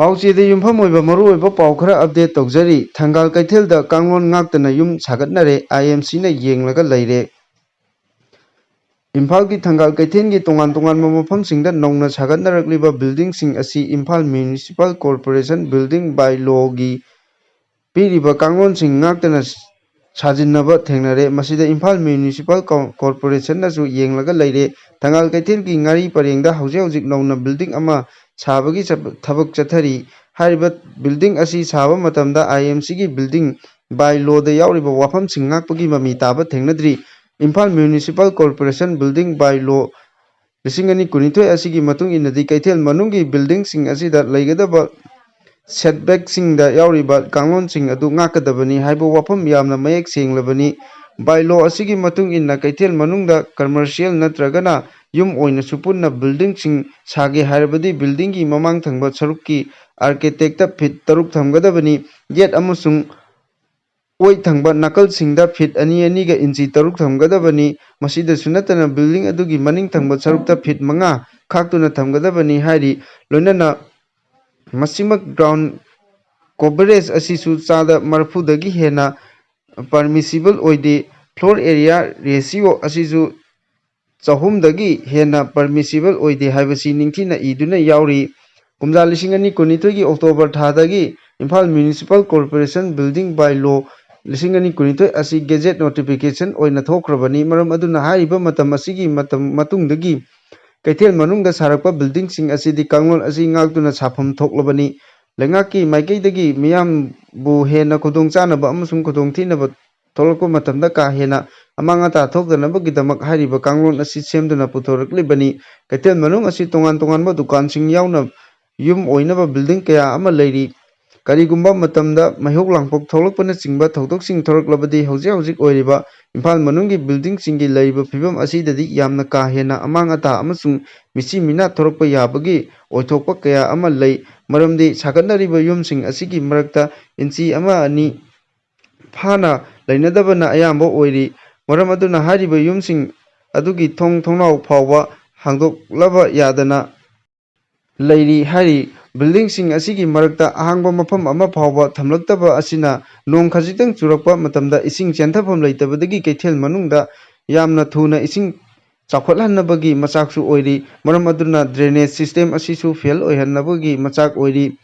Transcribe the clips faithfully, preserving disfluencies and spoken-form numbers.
ꯄꯥꯎꯆꯦꯗ ꯌꯨꯝꯐꯝ ꯑꯣꯏꯕ ꯃꯔꯨꯑꯣꯏꯕ ꯄꯥꯎ ꯈꯔ update ꯇꯧꯖꯔꯤ꯫ ꯊꯪꯒꯥꯜ ꯀꯩꯊꯦꯜꯗ ꯀꯥꯡꯂꯣꯟ ꯉꯥꯛꯇꯅ ꯌꯨꯝ ꯁꯥꯒꯠꯅꯔꯦ, I M Cꯅ ꯌꯦꯡꯂꯒ ꯂꯩꯔꯦ꯫ ꯏꯝꯐꯥꯜꯒꯤ ꯊꯪꯒꯥꯜ ꯀꯩꯊꯦꯜꯒꯤ ꯇꯣꯉꯥꯟ ꯇꯣꯉꯥꯟꯕ ꯃꯐꯝꯁꯤꯡꯗ ꯅꯧꯅ ꯁꯥꯒꯠꯅꯔꯛꯂꯤꯕ buildingꯁꯤꯡ ꯑꯁꯤ Imphal Municipal Corporation Building By Lawꯒꯤ ꯄꯤꯔꯤꯕ ꯀꯥꯡꯂꯣꯟꯁꯤꯡ ꯉꯥꯛꯇꯅ ꯁꯥꯖꯤꯟꯅꯕ ꯊꯦꯡꯅꯔꯦ꯫ ꯃꯁꯤꯗ ꯏꯝꯐꯥꯜ Municipal Co-, Corporationꯅꯁꯨ ꯌꯦꯡꯂꯒ ꯂꯩꯔꯦ꯫ ꯊꯪꯒꯥꯜ ꯀꯩꯊꯦꯜꯒꯤ ꯉꯥꯔꯤ ꯄꯔꯦꯡꯗ ꯍꯧꯖꯤꯛ ꯍꯧꯖꯤꯛ ꯅꯧꯅ building ꯑꯃ ꯁꯥꯕꯒꯤ ꯆꯠ-, ꯊꯕꯛ ꯆꯠꯊꯔꯤ꯫ ꯍꯥꯏꯔꯤꯕ building ꯑꯁꯤ ꯁꯥꯕ ꯃꯇꯝꯗ I M Cꯒꯤ building by lawꯗ ꯌꯥꯎꯔꯤꯕ ꯋꯥꯐꯝꯁꯤꯡ ꯉꯥꯛꯄꯒꯤ ꯃꯃꯤ ꯇꯥꯕ ꯊꯦꯡꯅꯗ꯭ꯔꯤ꯫ Imphal Municipal Corporation Building By Law ꯂꯤꯁꯤꯡ ꯑꯅꯤ ꯀꯨꯟꯅꯤꯊꯣꯏ ꯑꯁꯤꯒꯤ ꯃꯇꯨꯡ ꯏꯟꯅꯗꯤ ꯀꯩꯊꯦꯜ ꯃꯅꯨꯡꯒꯤ buildingꯁꯤꯡ ꯑꯁꯤꯗ ꯂꯩꯒꯗꯕ setbackꯁꯤꯡꯗ ꯌꯥꯎꯔꯤꯕ ꯀꯥꯡꯂꯣꯟꯁꯤꯡ ꯑꯗꯨ ꯉꯥꯛꯀꯗꯕꯅꯤ ꯍꯥꯏꯕ ꯋꯥꯐꯝ ꯌꯥꯝꯅ ꯃꯌꯦꯛ ꯁꯦꯡꯂꯕꯅꯤ꯫ By law ꯑꯁꯤꯒꯤ ꯃꯇꯨꯡ ꯏꯟꯅ ꯀꯩꯊꯦꯜ ꯃꯅꯨꯡꯗ commercial ꯅꯠꯇ꯭ꯔꯒꯅ ꯌꯨꯝ ꯑꯣꯏꯅꯁꯨ ꯄꯨꯟꯅ buildingꯁꯤꯡ ꯁꯥꯒꯦ ꯍꯥꯏꯔꯕꯗꯤ buildingꯒꯤ ꯃꯃꯥꯡ ꯊꯪꯕ ꯁꯔꯨꯛꯀꯤ architectꯇ feet ꯇꯔꯨꯛ ꯊꯝꯒꯗꯕꯅꯤ꯫ ꯌꯦꯠ ꯑꯃꯁꯨꯡ ꯑꯣꯏ ꯊꯪꯕ ꯅꯥꯀꯜꯁꯤꯡꯗ feet ꯑꯅꯤ ꯑꯅꯤꯒ inch ꯇꯔꯨꯛ ꯊꯝꯒꯗꯕꯅꯤ꯫ ꯃꯁꯤꯗꯁꯨ ꯅꯠꯇꯅ building ꯑꯗꯨꯒꯤ ꯃꯅꯤꯡ ꯊꯪꯕ ꯁꯔꯨꯛꯇ feet ꯃꯉꯥ ꯈꯥꯛꯇꯨꯅ ꯊꯝꯒꯗꯕꯅꯤ ꯍꯥꯏꯔꯤ꯫ ꯂꯣꯏꯅꯅ ꯃꯁꯤꯃꯛ ground coverage ꯑꯁꯤꯁꯨ ꯆꯥꯗ ꯃꯔꯤꯐꯨꯗꯒꯤ ꯍꯦꯟꯅ permissible ꯑꯣꯏꯗꯦ꯫ Floor area ratio ꯑꯁꯤꯁꯨ ꯆꯍꯨꯝꯗꯒꯤ ꯍꯦꯟꯅ permissible ꯑꯣꯏꯗꯦ ꯍꯥꯏꯕꯁꯤ ꯅꯤꯡꯊꯤꯅ ꯏꯗꯨꯅ ꯌꯥꯎꯔꯤ꯫ ꯀꯨꯝꯖꯥ ꯂꯤꯁꯤꯡ ꯑꯅꯤ ꯀꯨꯟꯅꯤꯊꯣꯏꯒꯤ October ꯊꯥꯗꯒꯤ Imphal Municipal Corporation Building By Law ꯂꯤꯁꯤꯡ ꯑꯅꯤ ꯀꯨꯟꯅꯤꯊꯣꯏ ꯑꯁꯤ gazette notification ꯑꯣꯏꯅ ꯊꯣꯛꯈ꯭ꯔꯕꯅꯤ꯫ ꯃꯔꯝ ꯑꯗꯨꯅ ꯍꯥꯏꯔꯤꯕ ꯃꯇꯝ ꯑꯁꯤꯒꯤ ꯃꯇꯝ ꯃꯇꯨꯡꯗꯒꯤ ꯀꯩꯊꯦꯜ ꯃꯅꯨꯡꯗ ꯁꯥꯔꯛꯄ buildingꯁꯤꯡ ꯑꯁꯤꯗꯤ ꯀꯥꯡꯂꯣꯟ ꯑꯁꯤ ꯉꯥꯛꯇꯨꯅ ꯁꯥꯐꯝ ꯊꯣꯛꯂꯕꯅꯤ꯫ ꯂꯩꯉꯥꯛꯀꯤ ꯃꯥꯏꯀꯩꯗꯒꯤ ꯃꯤꯌꯥꯝꯕꯨ ꯍꯦꯟꯅ ꯈꯨꯗꯣꯡꯆꯥꯅꯕ ꯑꯃꯁꯨꯡ ꯈꯨꯗꯣꯡꯊꯤꯅꯕ ꯊꯣꯛꯂꯛꯄ ꯃꯇꯝꯗ ꯀꯥ ꯍꯦꯟꯅ ꯑꯃꯥꯡ ꯑꯇꯥ ꯊꯣꯛꯇꯅꯕꯒꯤꯗꯃꯛ ꯍꯥꯏꯔꯤꯕ ꯀꯥꯡꯂꯣꯟ ꯑꯁꯤ ꯁꯦꯝꯗꯨꯅ ꯄꯨꯊꯣꯔꯛꯂꯤꯕꯅꯤ꯫ ꯀꯩꯊꯦꯜ ꯃꯅꯨꯡ ꯑꯁꯤ ꯇꯣꯉꯥꯟ ꯇꯣꯉꯥꯟꯕ ꯗꯨꯀꯥꯟꯁꯤꯡ ꯌꯥꯎꯅ ꯌꯨꯝ ꯑꯣꯏꯅꯕ building ꯀꯌꯥ ꯑꯃ ꯂꯩꯔꯤ꯫ ꯀꯔꯤꯒꯨꯝꯕ ꯃꯇꯝꯗ ꯃꯩꯍꯧ ꯂꯥꯡꯄꯣꯛ ꯊꯣꯛꯂꯛꯄꯅꯆꯤꯡꯕ ꯊꯧꯗꯣꯛꯁꯤꯡ ꯊꯣꯔꯛꯂꯕꯗꯤ ꯍꯧꯖꯤꯛ ꯍꯧꯖꯤꯛ ꯑꯣꯏꯔꯤꯕ ꯏꯝꯐꯥꯜ ꯃꯅꯨꯡꯒꯤ buildingꯁꯤꯡꯒꯤ ꯂꯩꯔꯤꯕ ꯐꯤꯕꯝ ꯑꯁꯤꯗꯗꯤ ꯌꯥꯝꯅ ꯀꯥ ꯍꯦꯟꯅ ꯑꯃꯥꯡ ꯑꯇꯥ ꯑꯃꯁꯨꯡ ꯃꯤꯆꯤ ꯃꯤꯅꯥ ꯊꯣꯔꯛꯄ ꯌꯥꯕꯒꯤ ꯑꯣꯏꯊꯣꯛꯄ ꯀꯌꯥ ꯑꯃ ꯂꯩ꯫ ꯃꯔꯝꯗꯤ ꯁꯥꯒꯠꯅꯔꯤꯕ ꯌꯨꯝꯁꯤꯡ ꯑꯁꯤꯒꯤ ꯃꯔꯛꯇ inch ꯑꯃ ꯑꯅꯤ ꯐꯥꯅ ꯂꯩꯅꯗꯕꯅ ꯑꯌꯥꯝꯕ ꯑꯣꯏꯔꯤ꯫ ꯃꯔꯝ ꯑꯗꯨꯅ ꯍꯥꯏꯔꯤꯕ ꯌꯨꯝꯁꯤꯡ ꯑꯗꯨꯒꯤ ꯊꯣꯡ ꯊꯣꯡꯅꯥꯎ ꯐꯥꯎꯕ ꯍꯥꯡꯗꯣꯛꯂꯕ ꯌꯥꯗꯅ ꯂꯩꯔꯤ ꯍꯥꯏꯔꯤ꯫ ꯕꯤꯜꯗꯤꯡꯁꯤꯡ ꯑꯁꯤꯒꯤ ꯃꯔꯛꯇ ꯑꯍꯥꯡꯕ ꯃꯐꯝ ꯑꯃ ꯐꯥꯎꯕ ꯊꯝꯂꯛꯇꯕ ꯑꯁꯤꯅ ꯅꯣꯡ ꯈꯖꯤꯛꯇꯪ ꯆꯨꯔꯛꯄ ꯃꯇꯝꯗ ꯏꯁꯤꯡ ꯆꯦꯟꯊꯐꯝ ꯂꯩꯇꯕꯗꯒꯤ ꯀꯩꯊꯦꯜ ꯃꯅꯨꯡꯗ ꯌꯥꯝꯅ ꯊꯨꯅ ꯏꯁꯤꯡ ꯆꯥꯎꯈꯠꯍꯟꯅꯕꯒꯤ ꯃꯆꯥꯛꯁꯨ ꯑꯣꯏꯔꯤ꯫ ꯃꯔꯝ ꯑꯗꯨꯅ drainage system ꯑꯁꯤꯁꯨ fail ꯑꯣꯏꯍꯟꯅꯕꯒꯤ ꯃꯆꯥꯛ ꯑꯣꯏꯔꯤ꯫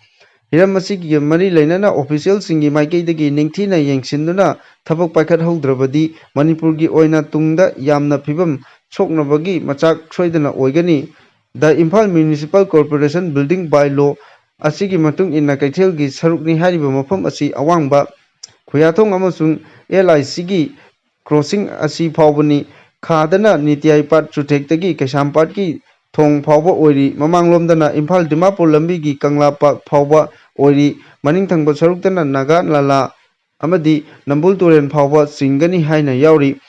ꯍꯤꯔꯝ ꯑꯁꯤꯒꯤ ꯃꯔꯤ ꯂꯩꯅꯅ officialꯁꯤꯡꯒꯤ ꯃꯥꯏꯀꯩꯗꯒꯤ ꯅꯤꯡꯊꯤꯅ ꯌꯦꯡꯁꯤꯟꯗꯨꯅ ꯊꯕꯛ ꯄꯥꯏꯈꯠꯍꯧꯗ꯭ꯔꯕꯗꯤ ꯃꯅꯤꯄꯨꯔꯒꯤ ꯑꯣꯏꯅ ꯇꯨꯡꯗ ꯌꯥꯝꯅ ꯐꯤꯕꯝ ꯁꯣꯛꯅꯕꯒꯤ ꯃꯆꯥꯛ ꯁꯣꯏꯗꯅ ꯑꯣꯏꯒꯅꯤ꯫ The Imphal Municipal Corporation Building By Law ꯑꯁꯤꯒꯤ ꯃꯇꯨꯡ ꯏꯟꯅ ꯀꯩꯊꯦꯜꯒꯤ ꯁꯔꯨꯛꯅꯤ ꯍꯥꯏꯔꯤꯕ ꯃꯐꯝ ꯑꯁꯤ ꯑꯋꯥꯡꯕ ꯈꯨꯌꯥꯊꯣꯡ ꯑꯃꯁꯨꯡ LICꯒꯤ crossing ꯑꯁꯤ ꯐꯥꯎꯕꯅꯤ꯫ ꯈꯥꯗꯅ ꯅꯤꯇꯤꯌꯥꯏ ꯄꯥꯠ ꯆꯨꯊꯦꯛꯇꯒꯤ ꯀꯩꯁꯥꯝꯄꯥꯠꯀꯤ ꯊꯣꯡ ꯐꯥꯎꯕ ꯑꯣꯏꯔꯤ꯫ ꯃꯃꯥꯡꯂꯣꯝꯗꯅ ꯏꯝꯐꯥꯜ ꯗꯤꯃꯥꯄꯨꯔ ꯂꯝꯕꯤꯒꯤ ꯀꯪꯂꯥ ꯄꯥꯛ ꯐꯥꯎꯕ ꯑꯣꯏꯔꯤ꯫ ꯃꯅꯤꯡ ꯊꯪꯕ ꯁꯔꯨꯛꯇꯅ ꯅꯥꯒꯥ ꯂꯥꯂꯥ ꯑꯃꯗꯤ ꯅꯝꯕꯨꯜ ꯇꯨꯔꯦꯜ ꯐꯥꯎꯕ ꯆꯤꯡꯒꯅꯤ ꯍꯥꯏꯅ ꯌꯥꯎꯔꯤ꯫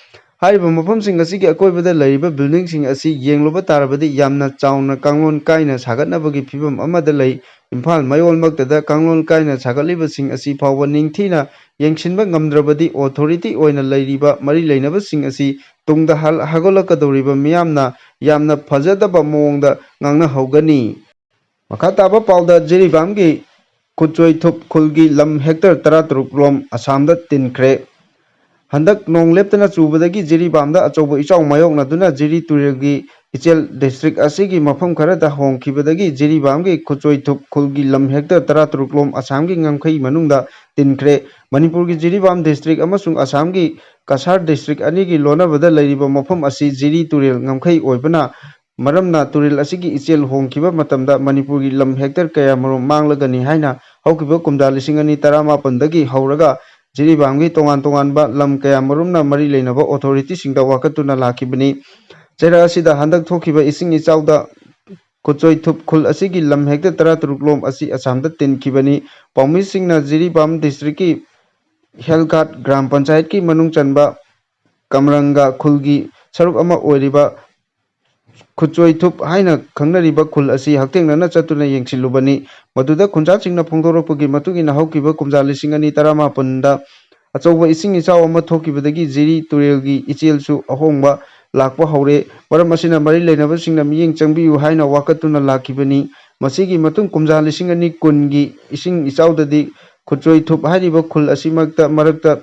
ꯍꯥꯏꯔꯤꯕ ꯃꯐꯝꯁꯤꯡ ꯑꯁꯤꯒꯤ ꯑꯀꯣꯏꯕꯗ ꯂꯩꯔꯤꯕ buildingꯁꯤꯡ ꯑꯁꯤ ꯌꯦꯡꯂꯨꯕ ꯇꯥꯔꯕꯗꯤ ꯌꯥꯝꯅ ꯆꯥꯎꯅ ꯀꯥꯡꯂꯣꯟ ꯀꯥꯏꯅ ꯁꯥꯒꯠꯅꯕꯒꯤ ꯐꯤꯕꯝ ꯑꯃꯗ ꯂꯩ꯫ ꯏꯝꯐꯥꯜ ꯃꯌꯣꯜꯃꯛꯇꯗ ꯀꯥꯡꯂꯣꯟ ꯀꯥꯏꯅ ꯁꯥꯒꯠꯂꯤꯕꯁꯤꯡ ꯑꯁꯤ ꯐꯥꯎꯕ ꯅꯤꯡꯊꯤꯅ ꯌꯦꯡꯁꯤꯟꯕ ꯉꯝꯗ꯭ꯔꯕꯗꯤ authority ꯑꯣꯏꯅ ꯂꯩꯔꯤꯕ ꯃꯔꯤ ꯂꯩꯅꯕꯁꯤꯡ ꯑꯁꯤ ꯇꯨꯡꯗ ꯍꯜ-, ꯍꯧꯒꯠꯂꯛꯀꯗꯧꯔꯤꯕ ꯃꯤꯌꯥꯝꯅ ꯌꯥꯝꯅ ꯐꯖꯗꯕ ꯃꯑꯣꯡꯗ ꯉꯥꯡꯅꯍꯧꯒꯅꯤ꯫ ꯃꯈꯥ ꯇꯥꯕ ꯄꯥꯎꯗ ꯖꯤꯔꯤꯕꯥꯝꯒꯤ ꯈꯨꯠꯆꯣꯏꯊꯨꯞ ꯈꯨꯜꯒꯤ ꯂꯝ hectare ꯇꯔꯥꯇꯔꯨꯛ ꯂꯣꯝ ꯑꯁꯥꯝꯗ ꯇꯤꯟꯈ꯭ꯔꯦ꯫ ꯍꯟꯗꯛ ꯅꯣꯡ ꯂꯦꯞꯇꯅ ꯆꯨꯕꯗꯒꯤ ꯖꯤꯔꯤꯕꯥꯝꯗ ꯑꯆꯧꯕ ꯏꯆꯥꯎ ꯃꯥꯌꯣꯛꯅꯗꯨꯅ ꯖꯤꯔꯤ ꯇꯨꯔꯦꯜꯒꯤ ꯏꯆꯦꯜ district ꯑꯁꯤꯒꯤ ꯃꯐꯝ ꯈꯔꯗ ꯍꯣꯡꯈꯤꯕꯗꯒꯤ ꯖꯤꯔꯤꯕꯥꯝꯒꯤ ꯈꯨꯠꯆꯣꯏꯊꯨꯞ ꯈꯨꯜꯒꯤ ꯂꯝ hectare ꯇꯔꯥꯇꯔꯨꯛ ꯂꯣꯝ ꯑꯁꯥꯝꯒꯤ ꯉꯝꯈꯩ ꯃꯅꯨꯡꯗ ꯇꯤꯟꯈ꯭ꯔꯦ꯫ ꯃꯅꯤꯄꯨꯔꯒꯤ ꯖꯤꯔꯤꯕꯥꯝ district ꯑꯃꯁꯨꯡ ꯑꯁꯥꯝꯒꯤ ꯀꯁꯥꯔ district ꯑꯅꯤꯒꯤ ꯂꯣꯟꯅꯕꯗ ꯂꯩꯔꯤꯕ ꯃꯐꯝ ꯑꯁꯤ ꯖꯤꯔꯤ ꯇꯨꯔꯦꯜ ꯉꯝꯈꯩ ꯑꯣꯏꯕꯅ ꯃꯔꯝꯅ ꯇꯨꯔꯦꯜ ꯑꯁꯤꯒꯤ ꯏꯆꯦꯜ ꯍꯣꯡꯈꯤꯕ ꯃꯇꯝꯗ ꯃꯅꯤꯄꯨꯔꯒꯤ ꯂꯝ hectare ꯀꯌꯥꯃꯔꯨꯝ ꯃꯥꯡꯂꯒꯅꯤ ꯍꯥꯏꯅ ꯍꯧꯈꯤꯕ ꯀꯨꯝꯖꯥ ꯂꯤꯁꯤꯡ ꯑꯅꯤ ꯇꯔꯥꯃꯥꯄꯟꯗꯒꯤ ꯍꯧꯔꯒ ꯖꯤꯔꯤꯕꯥꯝꯒꯤ ꯇꯣꯉꯥꯟ ꯇꯣꯉꯥꯟꯕ ꯂꯝ ꯀꯌꯥꯃꯔꯨꯝꯅ ꯃꯔꯤ ꯂꯩꯅꯕ authorityꯁꯤꯡꯗ ꯋꯥꯀꯠꯇꯨꯅ ꯂꯥꯛꯈꯤꯕꯅꯤ꯫ ꯆꯩꯔꯥꯛ ꯑꯁꯤꯗ ꯍꯟꯗꯛ ꯊꯣꯛꯈꯤꯕ ꯏꯁꯤꯡ ꯏꯆꯥꯎꯗ ꯈꯨꯠꯆꯣꯏꯊꯨꯞ ꯈꯨꯜ ꯑꯁꯤꯒꯤ ꯂꯝ hectare ꯇꯔꯥꯇꯔꯨꯛ ꯂꯣꯝ ꯑꯁꯤ ꯑꯁꯥꯝꯗ ꯇꯤꯟꯈꯤꯕꯅꯤ꯫ ꯄꯥꯎꯃꯤꯁꯤꯡꯅ ꯖꯤꯔꯤꯕꯥꯝ districtꯀꯤ ꯍꯦꯜꯒꯥꯠ ꯒ꯭ꯔꯥꯝ ꯄꯟꯆꯥꯌꯠꯀꯤ ꯃꯅꯨꯡ ꯆꯟꯕ ꯀꯝꯔꯪꯒ ꯈꯨꯜꯒꯤ ꯁꯔꯨꯛ ꯑꯃ ꯑꯣꯏꯔꯤꯕ ꯈꯨꯠꯆꯣꯏꯊꯨꯞ ꯍꯥꯏꯅ ꯈꯪꯅꯔꯤꯕ ꯈꯨꯜ ꯑꯁꯤ ꯍꯛꯊꯦꯡꯅꯅ ꯆꯠꯇꯨꯅ ꯌꯦꯡꯁꯤꯜꯂꯨꯕꯅꯤ꯫ ꯃꯗꯨꯗ ꯈꯨꯟꯖꯥꯁꯤꯡꯅ ꯐꯣꯡꯗꯣꯔꯛꯄꯒꯤ ꯃꯇꯨꯡ ꯏꯟꯅ ꯍꯧꯈꯤꯕ ꯀꯨꯝꯖꯥ ꯂꯤꯁꯤꯡ ꯑꯅꯤ ꯇꯔꯥꯃꯥꯄꯟꯗ ꯑꯆꯧꯕ ꯏꯁꯤꯡ ꯏꯆꯥꯎ ꯑꯃ ꯊꯣꯛꯈꯤꯕꯗꯒꯤ ꯖꯤꯔꯤ ꯇꯨꯔꯦꯜꯒꯤ ꯏꯆꯦꯜꯁꯨ ꯑꯍꯣꯡꯕ ꯂꯥꯛꯄ ꯍꯧꯔꯦ꯫ ꯃꯔꯝ ꯑꯁꯤꯅ ꯃꯔꯤ ꯂꯩꯅꯕꯁꯤꯡꯅ ꯃꯤꯠꯌꯦꯡ ꯆꯪꯕꯤꯌꯨ ꯍꯥꯏꯅ ꯋꯥꯀꯠꯇꯨꯅ ꯂꯥꯛꯈꯤꯕꯅꯤ꯫ ꯃꯁꯤꯒꯤ ꯃꯇꯨꯡ ꯀꯨꯝꯖꯥ ꯂꯤꯁꯤꯡ ꯑꯅꯤ ꯀꯨꯟꯒꯤ ꯏꯁꯤꯡ ꯏꯆꯥꯎꯗꯗꯤ ꯈꯨꯠꯆꯣꯏ ꯊꯨꯞ ꯍꯥꯏꯔꯤꯕ ꯈꯨꯜ ꯑꯁꯤꯃꯛꯇ ꯃꯔꯛꯇ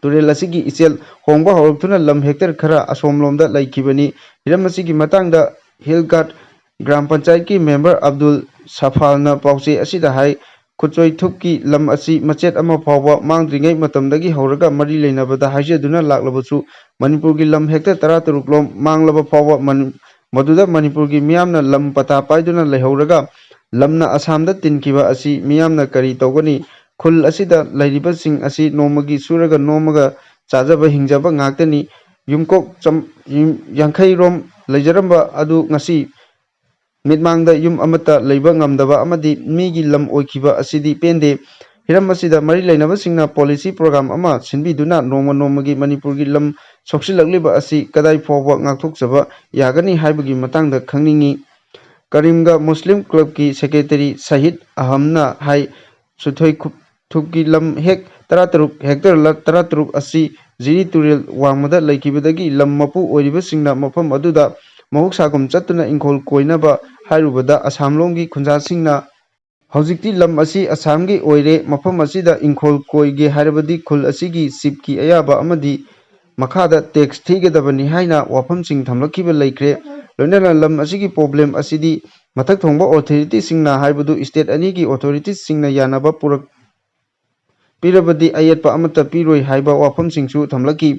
ꯇꯨꯔꯦꯜ ꯑꯁꯤꯒꯤ ꯏꯆꯦꯜ ꯍꯣꯡꯕ ꯍꯧꯔꯛꯇꯨꯅ ꯂꯝ ꯍꯦꯛꯇꯔ ꯈꯔ ꯑꯁꯣꯝꯂꯣꯝꯗ ꯂꯩꯈꯤꯕꯅꯤ꯫ ꯍꯤꯔꯝ ꯑꯁꯤꯒꯤ ꯃꯇꯥꯡꯗ ꯍꯤꯜ ꯒꯥꯔꯗ ꯒ꯭ꯔꯥꯝ ꯄꯟꯆꯥꯌꯠꯀꯤ ꯃꯦꯝꯕꯔ ꯑꯕꯗꯨꯜ ꯁꯐꯥꯜꯅ ꯄꯥꯎꯆꯦ ꯑꯁꯤꯗ ꯍꯥꯏ, ꯈꯨꯠꯆꯣꯏ ꯊꯨꯞꯀꯤ ꯂꯝ ꯑꯁꯤ ꯃꯆꯦꯠ ꯑꯃ ꯐꯥꯎꯕ ꯃꯥꯡꯗ꯭ꯔꯤꯉꯩ ꯃꯇꯝꯗꯒꯤ ꯍꯧꯔꯒ ꯃꯔꯤ ꯂꯩꯅꯕꯗ ꯍꯥꯏꯖꯗꯨꯅ ꯂꯥꯛꯂꯕꯁꯨ, ꯃꯅꯤꯄꯨꯔꯒꯤ ꯂꯝ ꯍꯦꯛꯇꯔ ꯇꯔꯥꯇꯔꯨꯛ ꯂꯣꯝ ꯃꯥꯡꯂꯕ ꯐꯥꯎꯕ ꯃꯅꯤ-, ꯃꯗꯨꯗ ꯃꯅꯤꯄꯨꯔꯒꯤ ꯃꯤꯌꯥꯝꯅ ꯂꯝ ꯄꯇꯥ ꯄꯥꯏꯗꯨꯅ ꯂꯩꯍꯧꯔꯒ ꯂꯝꯅ ꯑꯁꯥꯝꯗ ꯇꯤꯟꯈꯤꯕ ꯑꯁꯤ ꯃꯤꯌꯥꯝꯅ ꯀꯔꯤ ꯇꯧꯒꯅꯤ? ꯈꯨꯜ ꯑꯁꯤꯗ ꯂꯩꯔꯤꯕꯁꯤꯡ ꯑꯁꯤ ꯅꯣꯡꯃꯒꯤ ꯁꯨꯔꯒ ꯅꯣꯝꯃꯒ ꯆꯥꯖꯕ ꯍꯤꯡꯖꯕ ꯉꯥꯛꯇꯅꯤ꯫ ꯌꯨꯝꯀꯣꯛ ꯆꯝ-, ꯌꯨꯝ ꯌꯥꯡꯈꯩ ꯔꯣꯝ ꯂꯩꯖꯔꯝꯕ ꯑꯗꯨ ꯉꯁꯤ ꯃꯤꯠꯃꯥꯡꯗ ꯌꯨꯝ ꯑꯃꯠꯇ ꯂꯩꯕ ꯉꯝꯗꯕ ꯑꯃꯗꯤ ꯃꯤꯒꯤ ꯂꯝ ꯑꯣꯏꯈꯤꯕ ꯑꯁꯤꯗꯤ ꯄꯦꯟꯗꯦ꯫ ꯍꯤꯔꯝ ꯑꯁꯤꯗ ꯃꯔꯤ ꯂꯩꯅꯕꯁꯤꯡꯅ ꯄꯣꯂꯤꯁꯤ ꯄ꯭ꯔꯣꯒ꯭ꯔꯥꯝ ꯑꯃ ꯁꯤꯟꯕꯤꯗꯨꯅ ꯅꯣꯡꯃ ꯅꯣꯡꯃꯒꯤ ꯃꯅꯤꯄꯨꯔꯒꯤ ꯂꯝ ꯁꯣꯛꯆꯤꯜꯂꯛꯂꯤꯕ ꯑꯁꯤ ꯀꯗꯥꯏ ꯐꯥꯎꯕ ꯉꯥꯛꯊꯣꯛꯆꯕ ꯌꯥꯒꯅꯤ ꯍꯥꯏꯕꯒꯤ ꯃꯇꯥꯡꯗ ꯈꯪꯅꯤꯡꯏ꯫ ꯀꯔꯤꯝꯒ ꯃꯨꯁꯂꯤꯝ ꯀ꯭ꯂꯕꯀꯤ ꯁꯦꯀ꯭ꯔꯦꯇꯔꯤ ꯁꯍꯤꯗ ꯑꯍꯝꯅ ꯍꯥꯏ, ꯁꯨꯊꯣꯏ ꯈꯨꯞ-, ꯊꯨꯞꯀꯤ ꯂꯝ ꯍꯦꯛ ꯇꯔꯥꯇꯔꯨꯛ, ꯍꯦꯛꯇꯔ ꯂꯥꯈ ꯇꯔꯥꯇꯔꯨꯛ ꯑꯁꯤ ꯖꯤꯔꯤ ꯇꯨꯔꯦꯜ ꯋꯥꯡꯃꯗ ꯂꯩꯈꯤꯕꯗꯒꯤ ꯂꯝ ꯃꯄꯨ ꯑꯣꯏꯔꯤꯕꯁꯤꯡꯅ ꯃꯐꯝ ꯑꯗꯨꯗ ꯃꯍꯧꯁꯥꯒꯨꯝ ꯆꯠꯇꯨꯅ ꯏꯪꯈꯣꯜ ꯀꯣꯏꯅꯕ ꯍꯥꯏꯔꯨꯕꯗ ꯑꯁꯥꯝꯂꯣꯝꯒꯤ ꯈꯨꯟꯖꯥꯁꯤꯡꯅ ꯍꯧꯖꯤꯛꯇꯤ ꯂꯝ ꯑꯁꯤ ꯑꯁꯥꯝꯒꯤ ꯑꯣꯏꯔꯦ, ꯃꯐꯝ ꯑꯁꯤꯗ ꯏꯪꯈꯣꯜ ꯀꯣꯏꯒꯦ ꯍꯥꯏꯔꯕꯗꯤ ꯈꯨꯜ ꯑꯁꯤꯒꯤ ꯆꯤꯞꯀꯤ ꯑꯌꯥꯕ ꯑꯃꯗꯤ ꯃꯈꯥꯗ ꯇꯦꯛꯁ ꯊꯤꯒꯗꯕꯅꯤ ꯍꯥꯏꯅ ꯋꯥꯐꯝꯁꯤꯡ ꯊꯝꯂꯛꯈꯤꯕ ꯂꯩꯈ꯭ꯔꯦ꯫ ꯂꯣꯏꯅꯅ ꯂꯝ ꯑꯁꯤꯒꯤ ꯄ꯭ꯔꯣꯕ꯭ꯂꯦꯝ ꯑꯁꯤꯗꯤ ꯃꯊꯛ ꯊꯣꯡꯕ ꯑꯣꯊꯣꯔꯤꯇꯤꯁꯤꯡꯅ ꯍꯥꯏꯕꯗꯨ ꯁ꯭ꯇꯦꯠ ꯑꯅꯤꯒꯤ ꯑꯣꯊꯣꯔꯤꯇꯤꯁꯤꯡꯅ ꯌꯥꯅꯕ ꯄꯨꯔꯛ-, ꯄꯤꯔꯕꯗꯤ ꯑꯌꯦꯠꯄ ꯑꯃꯠꯇ ꯄꯤꯔꯣꯏ ꯍꯥꯏꯕ ꯋꯥꯐꯝꯁꯤꯡꯁꯨ ꯊꯝꯂꯛꯈꯤ꯫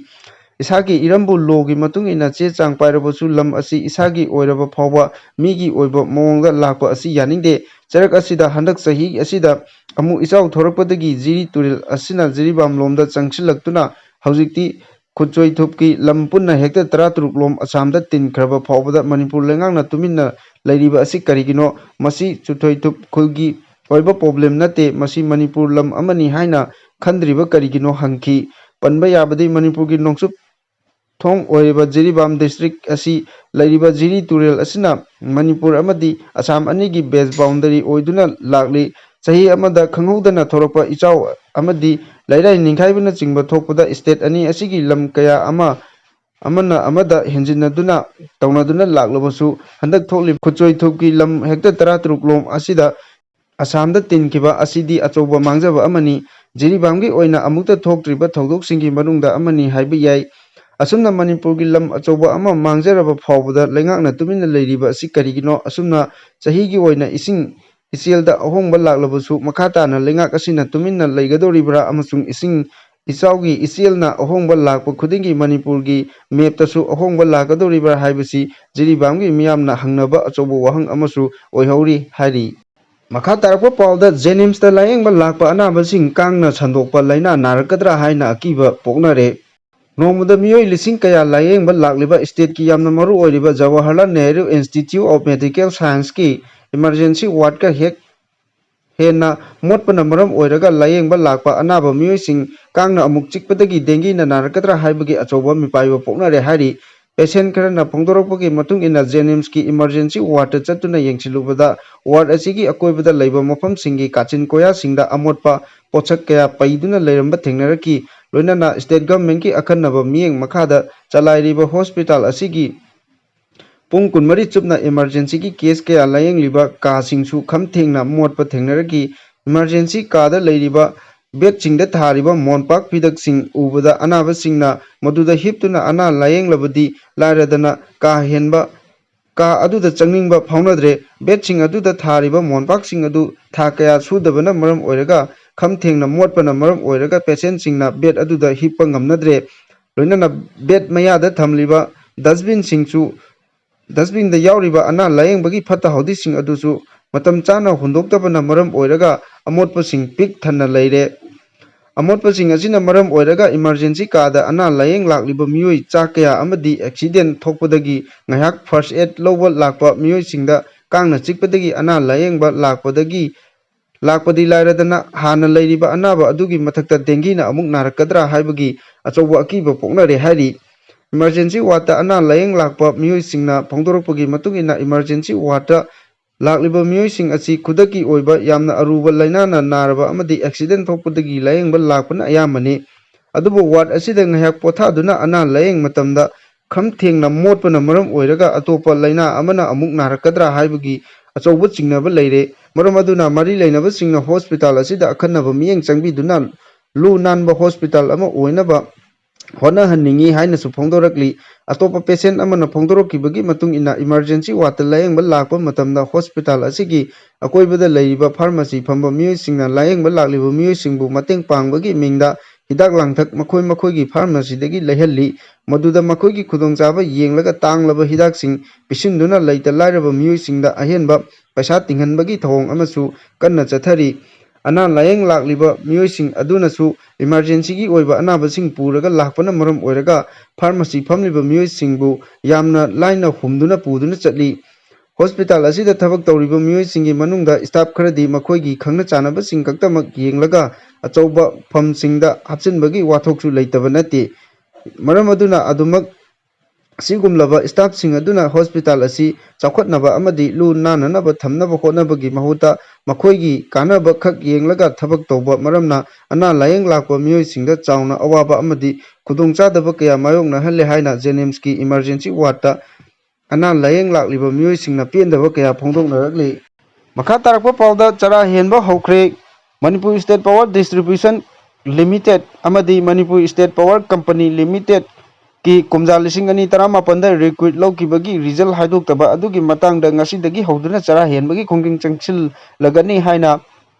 ꯏꯁꯥꯒꯤ ꯏꯔꯝꯕꯨ ꯂꯣꯒꯤ ꯃꯇꯨꯡ ꯏꯟꯅ ꯆꯦ ꯆꯥꯡ ꯄꯥꯏꯔꯕꯁꯨ ꯂꯝ ꯑꯁꯤ ꯏꯁꯥꯒꯤ ꯑꯣꯏꯔꯕ ꯐꯥꯎꯕ ꯃꯤꯒꯤ ꯑꯣꯏꯕ ꯃꯑꯣꯡꯗ ꯂꯥꯛꯄ ꯑꯁꯤ ꯌꯥꯅꯤꯡꯗꯦ꯫ ꯆꯔꯛ ꯑꯁꯤꯗ ꯍꯟꯗꯛ ꯆꯍꯤ ꯑꯁꯤꯗ ꯑꯃꯨꯛ ꯏꯆꯥꯎ ꯊꯣꯔꯛꯄꯗꯒꯤ ꯖꯤꯔꯤ ꯇꯨꯔꯦꯜ ꯑꯁꯤꯅ ꯖꯤꯔꯤꯕꯥꯝ ꯂꯣꯝꯗ ꯆꯪꯁꯤꯜꯂꯛꯇꯨꯅ ꯍꯧꯖꯤꯛꯇꯤ ꯈꯨꯠꯆꯣꯏ ꯊꯨꯞꯀꯤ ꯂꯝ ꯄꯨꯟꯅ ꯍꯦꯛꯇ ꯇꯔꯥꯇꯔꯨꯛ ꯂꯣꯝ ꯑꯁꯥꯝꯗ ꯇꯤꯟꯈ꯭ꯔꯕ ꯐꯥꯎꯕꯗ ꯃꯅꯤꯄꯨꯔ ꯂꯩꯉꯥꯛꯅ ꯇꯨꯃꯤꯟꯅ ꯂꯩꯔꯤꯕ ꯑꯁꯤ ꯀꯔꯤꯒꯤꯅꯣ? ꯃꯁꯤ ꯆꯨꯊꯣꯏ ꯊꯨꯞ ꯈꯨꯜꯒꯤ ꯑꯣꯏꯕ ꯄ꯭ꯔꯣꯕ꯭ꯂꯦꯝ ꯅꯠꯇꯦ, ꯃꯁꯤ ꯃꯅꯤꯄꯨꯔ ꯂꯝ ꯑꯃꯅꯤ ꯍꯥꯏꯅ ꯈꯟꯗ꯭ꯔꯤꯕ ꯀꯔꯤꯒꯤꯅꯣ ꯍꯪꯈꯤ꯫ ꯄꯟꯕ ꯌꯥꯕꯗꯤ ꯃꯅꯤꯄꯨꯔꯒꯤ ꯅꯣꯡꯆꯨꯞ ꯊꯣꯡ ꯑꯣꯏꯔꯤꯕ ꯖꯤꯔꯤꯕꯥꯝ ꯗꯤꯁꯇ꯭ꯔꯤꯛ ꯑꯁꯤ ꯂꯩꯔꯤꯕ ꯖꯤꯔꯤ ꯇꯨꯔꯦꯜ ꯑꯁꯤꯅ ꯃꯅꯤꯄꯨꯔ ꯑꯃꯗꯤ ꯑꯁꯥꯝ ꯑꯅꯤꯒꯤ ꯕꯦꯁ ꯕꯥꯎꯟꯗꯔꯤ ꯑꯣꯏꯗꯨꯅ ꯂꯥꯛꯂꯤ꯫ ꯆꯍꯤ ꯑꯃꯗ ꯈꯪꯍꯧꯗꯅ ꯊꯣꯔꯛꯄ ꯏꯆꯥꯎ ꯑꯃꯗꯤ ꯂꯩꯔꯥꯏ ꯅꯤꯡꯈꯥꯏꯕꯅꯆꯤꯡꯕ ꯊꯣꯛꯄꯗ ꯁ꯭ꯇꯦꯠ ꯑꯅꯤ ꯑꯁꯤꯒꯤ ꯂꯝ ꯀꯌꯥ ꯑꯃ ꯑꯃꯅ ꯑꯃꯗ ꯍꯦꯟꯖꯤꯟꯅꯗꯨꯅ ꯇꯧꯅꯗꯨꯅ ꯂꯥꯛꯂꯕꯁꯨ, ꯍꯟꯗꯛ ꯊꯣꯛꯂꯤꯕ ꯈꯨꯠꯆꯣꯏ ꯊꯨꯞꯀꯤ ꯂꯝ ꯍꯦꯛꯇ ꯇꯔꯥꯇꯔꯨꯛ ꯂꯣꯝ ꯑꯁꯤꯗ ꯑꯁꯥꯝꯗ ꯇꯤꯟꯈꯤꯕ ꯑꯁꯤꯗꯤ ꯑꯆꯧꯕ ꯃꯥꯡꯖꯕ ꯑꯃꯅꯤ꯫ ꯖꯤꯔꯤꯕꯥꯝꯒꯤ ꯑꯣꯏꯅ ꯑꯃꯨꯛꯇ ꯊꯣꯛꯇ꯭ꯔꯤꯕ ꯊꯧꯗꯣꯛꯁꯤꯡꯒꯤ ꯃꯅꯨꯡꯗ ꯑꯃꯅꯤ ꯍꯥꯏꯕ ꯌꯥꯏ꯫ ꯑꯁꯨꯝꯅ ꯃꯅꯤꯄꯨꯔꯒꯤ ꯂꯝ ꯑꯆꯧꯕ ꯑꯃ ꯃꯥꯡꯖꯔꯕ ꯐꯥꯎꯕꯗ ꯂꯩꯉꯥꯛꯅ ꯇꯨꯃꯤꯟꯅ ꯂꯩꯔꯤꯕ ꯑꯁꯤ ꯀꯔꯤꯒꯤꯅꯣ? ꯑꯁꯨꯝꯅ ꯆꯍꯤꯒꯤ ꯑꯣꯏꯅ ꯏꯁꯤꯡ ꯏꯆꯦꯜꯗ ꯑꯍꯣꯡꯕ ꯂꯥꯛꯂꯕꯁꯨ ꯃꯈꯥ ꯇꯥꯅ ꯂꯩꯉꯥꯛ ꯑꯁꯤꯅ ꯇꯨꯃꯤꯟꯅ ꯂꯩꯒꯗꯧꯔꯤꯕ꯭ꯔꯥ? ꯑꯃꯁꯨꯡ ꯏꯁꯤꯡ ꯏꯆꯥꯎꯒꯤ ꯏꯆꯦꯜꯅ ꯑꯍꯣꯡꯕ ꯂꯥꯛꯄ ꯈꯨꯗꯤꯡꯒꯤ ꯃꯅꯤꯄꯨꯔꯒꯤ ꯃꯦꯞꯇꯁꯨ ꯑꯍꯣꯡꯕ ꯂꯥꯛꯀꯗꯧꯔꯤꯕ꯭ꯔꯥ ꯍꯥꯏꯕꯁꯤ ꯖꯤꯔꯤꯕꯥꯝꯒꯤ ꯃꯤꯌꯥꯝꯅ ꯍꯪꯅꯕ ꯑꯆꯧꯕ ꯋꯥꯍꯪ ꯑꯃꯁꯨ ꯑꯣꯏꯍꯧꯔꯤ ꯍꯥꯏꯔꯤ꯫ ꯃꯈꯥ ꯇꯥꯔꯛꯄ ꯄꯥꯎꯗ, ꯖꯦꯅꯤꯝꯁꯇ ꯂꯥꯌꯦꯡꯕ ꯂꯥꯛꯄ ꯑꯅꯥꯕꯁꯤꯡ ꯀꯥꯡꯅ ꯁꯟꯗꯣꯛꯄ ꯂꯥꯏꯅꯥ ꯅꯥꯔꯛꯀꯗ꯭ꯔꯥ ꯍꯥꯏꯅ ꯑꯀꯤꯕ ꯄꯣꯛꯅꯔꯦ꯫ ꯅꯣꯡꯃꯗ ꯃꯤꯑꯣꯏ ꯂꯤꯁꯤꯡ ꯀꯌꯥ ꯂꯥꯌꯦꯡꯕ ꯂꯥꯛꯂꯤꯕ ꯁ꯭ꯇꯦꯠꯀꯤ ꯌꯥꯝꯅ ꯃꯔꯨ ꯑꯣꯏꯔꯤꯕ Jawaharlal Nehru institute of medical ꯁꯥꯏꯟꯁꯀꯤ ꯏꯃꯔꯖꯦꯟꯁꯤ ꯋꯥꯔꯗꯀ ꯍꯦꯛ ꯍꯦꯟꯅ ꯃꯣꯠꯄꯅ ꯃꯔꯝ ꯑꯣꯏꯔꯒ ꯂꯥꯌꯦꯡꯕ ꯂꯥꯛꯄ ꯑꯅꯥꯕ ꯃꯤꯑꯣꯏꯁꯤꯡ ꯀꯥꯡꯅ ꯑꯃꯨꯛ ꯆꯤꯛꯄꯗꯒꯤ ꯗꯦꯡꯒꯤꯅ ꯅꯥꯔꯛꯀꯗ꯭ꯔꯥ ꯍꯥꯏꯕꯒꯤ ꯑꯆꯧꯕ ꯃꯤꯄꯥꯏꯕ ꯄꯣꯛꯅꯔꯦ ꯍꯥꯏꯔꯤ꯫ ꯄꯦꯁꯦꯟ ꯈꯔꯅ ꯐꯣꯡꯗꯣꯔꯛꯄꯒꯤ ꯃꯇꯨꯡ ꯏꯟꯅ, ꯖꯦꯅꯤꯝꯁꯀꯤ ꯏꯃꯔꯖꯦꯟꯁꯤ ꯋꯥꯔꯗꯇ ꯆꯠꯇꯨꯅ ꯌꯦꯡꯁꯤꯜꯂꯨꯕꯗ, ꯋꯥꯔꯗ ꯑꯁꯤꯒꯤ ꯑꯀꯣꯏꯕꯗ ꯂꯩꯕ ꯃꯐꯝꯁꯤꯡꯒꯤ ꯀꯥꯆꯤꯟ ꯀꯣꯌꯥꯁꯤꯡꯗ ꯑꯃꯣꯠꯄ ꯄꯣꯠꯁꯛ ꯀꯌꯥ ꯄꯩꯗꯨꯅ ꯂꯩꯔꯝꯕ ꯊꯦꯡꯅꯔꯛꯈꯤ꯫ ꯂꯣꯏꯅꯅ ꯁ꯭ꯇꯦꯠ ꯒꯚꯔꯟꯃꯦꯟꯠꯀꯤ ꯑꯈꯟꯅꯕ ꯃꯤꯠꯌꯦꯡ ꯃꯈꯥꯗ ꯆꯂꯥꯏꯔꯤꯕ ꯍꯣꯁꯄꯤꯇꯥꯜ ꯑꯁꯤꯒꯤ ꯄꯨꯡ ꯀꯨꯟꯃꯔꯤ ꯆꯨꯞꯅ ꯏꯃꯔꯖꯦꯟꯁꯤꯒꯤ ꯀꯦꯁ ꯀꯌꯥ ꯂꯥꯌꯦꯡꯂꯤꯕ ꯀꯥꯁꯤꯡꯁꯨ ꯈꯝ ꯊꯦꯡꯅ ꯃꯣꯠꯄ ꯊꯦꯡꯅꯔꯛꯈꯤ꯫ ꯏꯃꯔꯖꯦꯟꯁꯤ ꯀꯥꯗ ꯂꯩꯔꯤꯕ ꯕꯦꯗꯁꯤꯡꯗ ꯊꯥꯔꯤꯕ ꯃꯣꯝꯄꯥꯛ ꯐꯤꯗꯛꯁꯤꯡ ꯎꯕꯗ ꯑꯅꯥꯕꯁꯤꯡꯅ ꯃꯗꯨꯗ ꯍꯤꯞꯇꯨꯅ ꯑꯅꯥ ꯂꯥꯌꯦꯡꯂꯕꯗꯤ ꯂꯥꯏꯔꯗꯅ ꯀꯥ ꯍꯦꯟꯕ, ꯀꯥ ꯑꯗꯨꯗ ꯆꯪꯅꯤꯡꯕ ꯐꯥꯎꯅꯗ꯭ꯔꯦ꯫ ꯕꯦꯗꯁꯤꯡ ꯑꯗꯨꯗ ꯊꯥꯔꯤꯕ ꯃꯣꯝꯄꯥꯛꯁꯤꯡ ꯑꯗꯨ ꯊꯥ ꯀꯌꯥ ꯁꯨꯗꯕꯅ ꯃꯔꯝ ꯑꯣꯏꯔꯒ, ꯈꯝ ꯊꯦꯡꯅ ꯃꯣꯠꯄꯅ ꯃꯔꯝ ꯑꯣꯏꯔꯒ ꯄꯦꯁꯦꯟꯁꯤꯡꯅ ꯕꯦꯗ ꯑꯗꯨꯗ ꯍꯤꯞꯄ ꯉꯝꯅꯗ꯭ꯔꯦ꯫ ꯂꯣꯏꯅꯅ ꯕꯦꯗ ꯃꯌꯥꯗ ꯊꯝꯂꯤꯕ ꯗꯁꯕꯤꯟꯁꯤꯡꯁꯨ, ꯗꯁꯕꯤꯟꯗ ꯌꯥꯎꯔꯤꯕ ꯑꯅꯥ ꯂꯥꯌꯦꯡꯕꯒꯤ ꯐꯠꯇ ꯍꯥꯎꯗꯤꯁꯤꯡ ꯑꯗꯨꯁꯨ ꯃꯇꯝ ꯆꯥꯅ ꯍꯨꯟꯗꯣꯛꯇꯕꯅ ꯃꯔꯝ ꯑꯣꯏꯔꯒ ꯑꯃꯣꯠꯄꯁꯤꯡ ꯄꯤꯛ ꯊꯟꯅ ꯂꯩꯔꯦ꯫ ꯑꯃꯣꯠꯄꯁꯤꯡ ꯑꯁꯤꯅ ꯃꯔꯝ ꯑꯣꯏꯔꯒ ꯏꯃꯔꯖꯦꯟꯁꯤ ꯀꯥꯗ ꯑꯅꯥ ꯂꯥꯌꯦꯡ ꯂꯥꯛꯂꯤꯕ ꯃꯤꯑꯣꯏ ꯆꯥ ꯀꯌꯥ ꯑꯃꯗꯤ ꯑꯦꯛꯁꯤꯗꯦꯟ ꯊꯣꯛꯄꯗꯒꯤ ꯉꯥꯏꯍꯥꯛ ꯐꯥꯔꯁ ꯑꯦꯗ ꯂꯧꯕ ꯂꯥꯛꯄ ꯃꯤꯑꯣꯏꯁꯤꯡꯗ ꯀꯥꯡꯅ ꯆꯤꯛꯄꯗꯒꯤ ꯑꯅꯥ ꯂꯥꯌꯦꯡꯕ ꯂꯥꯛꯄꯗꯒꯤ, ꯂꯥꯛꯄꯗꯤ ꯂꯥꯏꯔꯗꯅ ꯍꯥꯟꯅ ꯂꯩꯔꯤꯕ ꯑꯅꯥꯕ ꯑꯗꯨꯒꯤ ꯃꯊꯛꯇ ꯗꯦꯡꯒꯤꯅ ꯑꯃꯨꯛ ꯅꯥꯔꯛꯀꯗ꯭ꯔꯥ ꯍꯥꯏꯕꯒꯤ ꯑꯆꯧꯕ ꯑꯀꯤꯕ ꯄꯣꯛꯅꯔꯦ ꯍꯥꯏꯔꯤ꯫ ꯏꯃꯔꯖꯦꯟꯁꯤ ꯋꯥꯔꯗꯇ ꯑꯅꯥ ꯂꯥꯌꯦꯡ ꯂꯥꯛꯄ ꯃꯤꯑꯣꯏꯁꯤꯡꯅ ꯐꯣꯡꯗꯣꯔꯛꯄꯒꯤ ꯃꯇꯨꯡ ꯏꯟꯅ, ꯏꯃꯔꯖꯦꯟꯁꯤ ꯋꯥꯔꯗꯇ ꯂꯥꯛꯂꯤꯕ ꯃꯤꯑꯣꯏꯁꯤꯡ ꯑꯁꯤ ꯈꯨꯗꯛꯀꯤ ꯑꯣꯏꯕ ꯌꯥꯝꯅ ꯑꯔꯨꯕ ꯂꯥꯏꯅꯥꯅ ꯅꯥꯔꯕ ꯑꯃꯗꯤ ꯑꯦꯛꯁꯤꯗꯦꯟ ꯊꯣꯛꯄꯗꯒꯤ ꯂꯥꯌꯦꯡꯕ ꯂꯥꯛꯄꯅ ꯑꯌꯥꯝꯕꯅꯤ꯫ ꯑꯗꯨꯕꯨ ward ꯑꯁꯤꯗ ꯉꯥꯏꯍꯥꯛ ꯄꯣꯊꯥꯗꯨꯅ ꯑꯅꯥ ꯂꯥꯌꯦꯡ ꯃꯇꯝꯗ ꯈꯝ ꯊꯦꯡꯅ ꯃꯣꯠꯄꯅ ꯃꯔꯝ ꯑꯣꯏꯔꯒ ꯑꯇꯣꯞꯄ ꯂꯥꯏꯅꯥ ꯑꯃꯅ ꯑꯃꯨꯛ ꯅꯥꯔꯛꯀꯗ꯭ꯔꯥ ꯍꯥꯏꯕꯒꯤ ꯑꯆꯧꯕ ꯆꯤꯡꯅꯕ ꯂꯩꯔꯦ꯫ ꯃꯔꯝ ꯑꯗꯨꯅ ꯃꯔꯤ ꯂꯩꯅꯕꯁꯤꯡꯅ ꯍꯣꯁꯄꯤꯇꯥꯜ ꯑꯁꯤꯗ ꯑꯈꯟꯅꯕ ꯃꯤꯠꯌꯦꯡ ꯆꯪꯕꯤꯗꯨꯅ ꯂꯨ ꯅꯥꯟꯕ ꯍꯣꯁꯄꯤꯇꯥꯜ ꯑꯃ ꯑꯣꯏꯅꯕ ꯍꯣꯠꯅꯍꯟꯅꯤꯡꯏ ꯍꯥꯏꯅꯁꯨ ꯐꯣꯡꯗꯣꯔꯛꯂꯤ꯫ ꯑꯇꯣꯞꯄ patient ꯑꯃꯅ ꯐꯣꯡꯗꯣꯔꯛꯈꯤꯕꯒꯤ ꯃꯇꯨꯡ ꯏꯟꯅ, emergency wardꯇ ꯂꯥꯌꯦꯡꯕ ꯂꯥꯛꯄ ꯃꯇꯝꯗ ꯍꯣꯁꯄꯤꯇꯥꯜ ꯑꯁꯤꯒꯤ ꯑꯀꯣꯏꯕꯗ ꯂꯩꯔꯤꯕ pharmacy ꯐꯝꯕ ꯃꯤꯑꯣꯏꯁꯤꯡꯅ ꯂꯥꯌꯦꯡꯕ ꯂꯥꯛꯂꯤꯕ ꯃꯤꯑꯣꯏꯁꯤꯡꯕꯨ ꯃꯇꯦꯡ ꯄꯥꯡꯕꯒꯤ ꯃꯤꯡꯗ ꯍꯤꯗꯥꯛ ꯂꯥꯡꯊꯛ ꯃꯈꯣꯏ ꯃꯈꯣꯏꯒꯤ pharmacyꯗꯒꯤ ꯂꯩꯍꯜꯂꯤ꯫ ꯃꯗꯨꯗ ꯃꯈꯣꯏꯒꯤ ꯈꯨꯗꯣꯡꯆꯥꯕ ꯌꯦꯡꯂꯒ ꯇꯥꯡꯂꯕ ꯍꯤꯗꯥꯛꯁꯤꯡ ꯄꯤꯁꯤꯟꯗꯨꯅ ꯂꯩꯇ ꯂꯥꯏꯔꯕ ꯃꯤꯑꯣꯏꯁꯤꯡꯗ ꯑꯍꯦꯟꯕ ꯄꯩꯁꯥ ꯇꯤꯡꯍꯟꯕꯒꯤ ꯊꯧꯑꯣꯡ ꯑꯃꯁꯨ ꯀꯟꯅ ꯆꯠꯊꯔꯤ꯫ ꯑꯅꯥ ꯂꯥꯌꯦꯡ ꯂꯥꯛꯂꯤꯕ ꯃꯤꯑꯣꯏꯁꯤꯡ ꯑꯗꯨꯅꯁꯨ emergencyꯒꯤ ꯑꯣꯏꯕ ꯑꯅꯥꯕꯁꯤꯡ ꯄꯨꯔꯒ ꯂꯥꯛꯄꯅ ꯃꯔꯝ ꯑꯣꯏꯔꯒ pharmacy ꯐꯝꯂꯤꯕ ꯃꯤꯑꯣꯏꯁꯤꯡꯕꯨ ꯌꯥꯝꯅ ꯂꯥꯏꯅ ꯍꯨꯝꯗꯨꯅ ꯄꯨꯗꯨꯅ ꯆꯠꯂꯤ꯫ ꯍꯣꯁꯄꯤꯇꯥꯜ ꯑꯁꯤꯗ ꯊꯕꯛ ꯇꯧꯔꯤꯕ ꯃꯤꯑꯣꯏꯁꯤꯡꯒꯤ ꯃꯅꯨꯡꯗ staff ꯈꯔꯗꯤ ꯃꯈꯣꯏꯒꯤ ꯈꯪꯅ ꯆꯥꯟꯅꯕꯁꯤꯡ ꯈꯛꯇꯃꯛ ꯌꯦꯡꯂꯒ ꯑꯆꯧꯕ ꯐꯝꯁꯤꯡꯗ ꯍꯥꯞꯆꯤꯟꯕꯒꯤ ꯋꯥꯊꯣꯛꯁꯨ ꯂꯩꯇꯕ ꯅꯠꯇꯦ꯫ ꯃꯔꯝ ꯑꯗꯨꯅ ꯑꯗꯨꯃꯛ ꯑꯁꯤꯒꯨꯝꯂꯕ staffꯁꯤꯡ ꯑꯗꯨꯅ ꯍꯣꯁꯄꯤꯇꯥꯜ ꯑꯁꯤ ꯆꯥꯎꯈꯠꯅꯕ ꯑꯃꯗꯤ ꯂꯨ ꯅꯥꯟꯅꯅꯕ ꯊꯝꯅꯕ ꯍꯣꯠꯅꯕꯒꯤ ꯃꯍꯨꯠꯇ ꯃꯈꯣꯏꯒꯤ ꯀꯥꯟꯅꯕ ꯈꯛ ꯌꯦꯡꯂꯒ ꯊꯕꯛ ꯇꯧꯕ ꯃꯔꯝꯅ ꯑꯅꯥ ꯂꯥꯌꯦꯡ ꯂꯥꯛꯄ ꯃꯤꯑꯣꯏꯁꯤꯡꯗ ꯆꯥꯎꯅ ꯑꯋꯥꯕ ꯑꯃꯗꯤ ꯈꯨꯗꯣꯡꯆꯥꯗꯕ ꯀꯌꯥ ꯃꯥꯌꯣꯛꯅꯍꯜꯂꯦ ꯍꯥꯏꯅ JNIMSꯀꯤ emergency wardꯇ ꯑꯅꯥ ꯂꯥꯌꯦꯡ ꯂꯥꯛꯂꯤꯕ ꯃꯤꯑꯣꯏꯁꯤꯡꯅ ꯄꯦꯟꯗꯕ ꯀꯌꯥ ꯐꯣꯡꯗꯣꯛꯅꯔꯛꯂꯤ꯫ ꯃꯈꯥ ꯇꯥꯔꯛꯄ ꯄꯥꯎꯗ ꯆꯔꯥ ꯍꯦꯟꯕ ꯍꯧꯈ꯭ꯔꯦ꯫ Manipur State Power Distribution Limited ꯑꯃꯗꯤ Manipur State Power Company Limitedꯀꯤ ꯀꯨꯝꯖꯥ ꯂꯤꯁꯤꯡ ꯑꯅꯤ ꯇꯔꯥꯃꯥꯄꯟꯗ recruit ꯂꯧꯈꯤꯕꯒꯤ result ꯍꯥꯏꯗꯣꯛꯇꯕ ꯑꯗꯨꯒꯤ ꯃꯇꯥꯡꯗ ꯉꯁꯤꯗꯒꯤ ꯍꯧꯗꯨꯅ ꯆꯔꯥ ꯍꯦꯟꯕꯒꯤ ꯈꯣꯡꯖꯪ ꯆꯪꯁꯤꯜꯂꯒꯅꯤ ꯍꯥꯏꯅ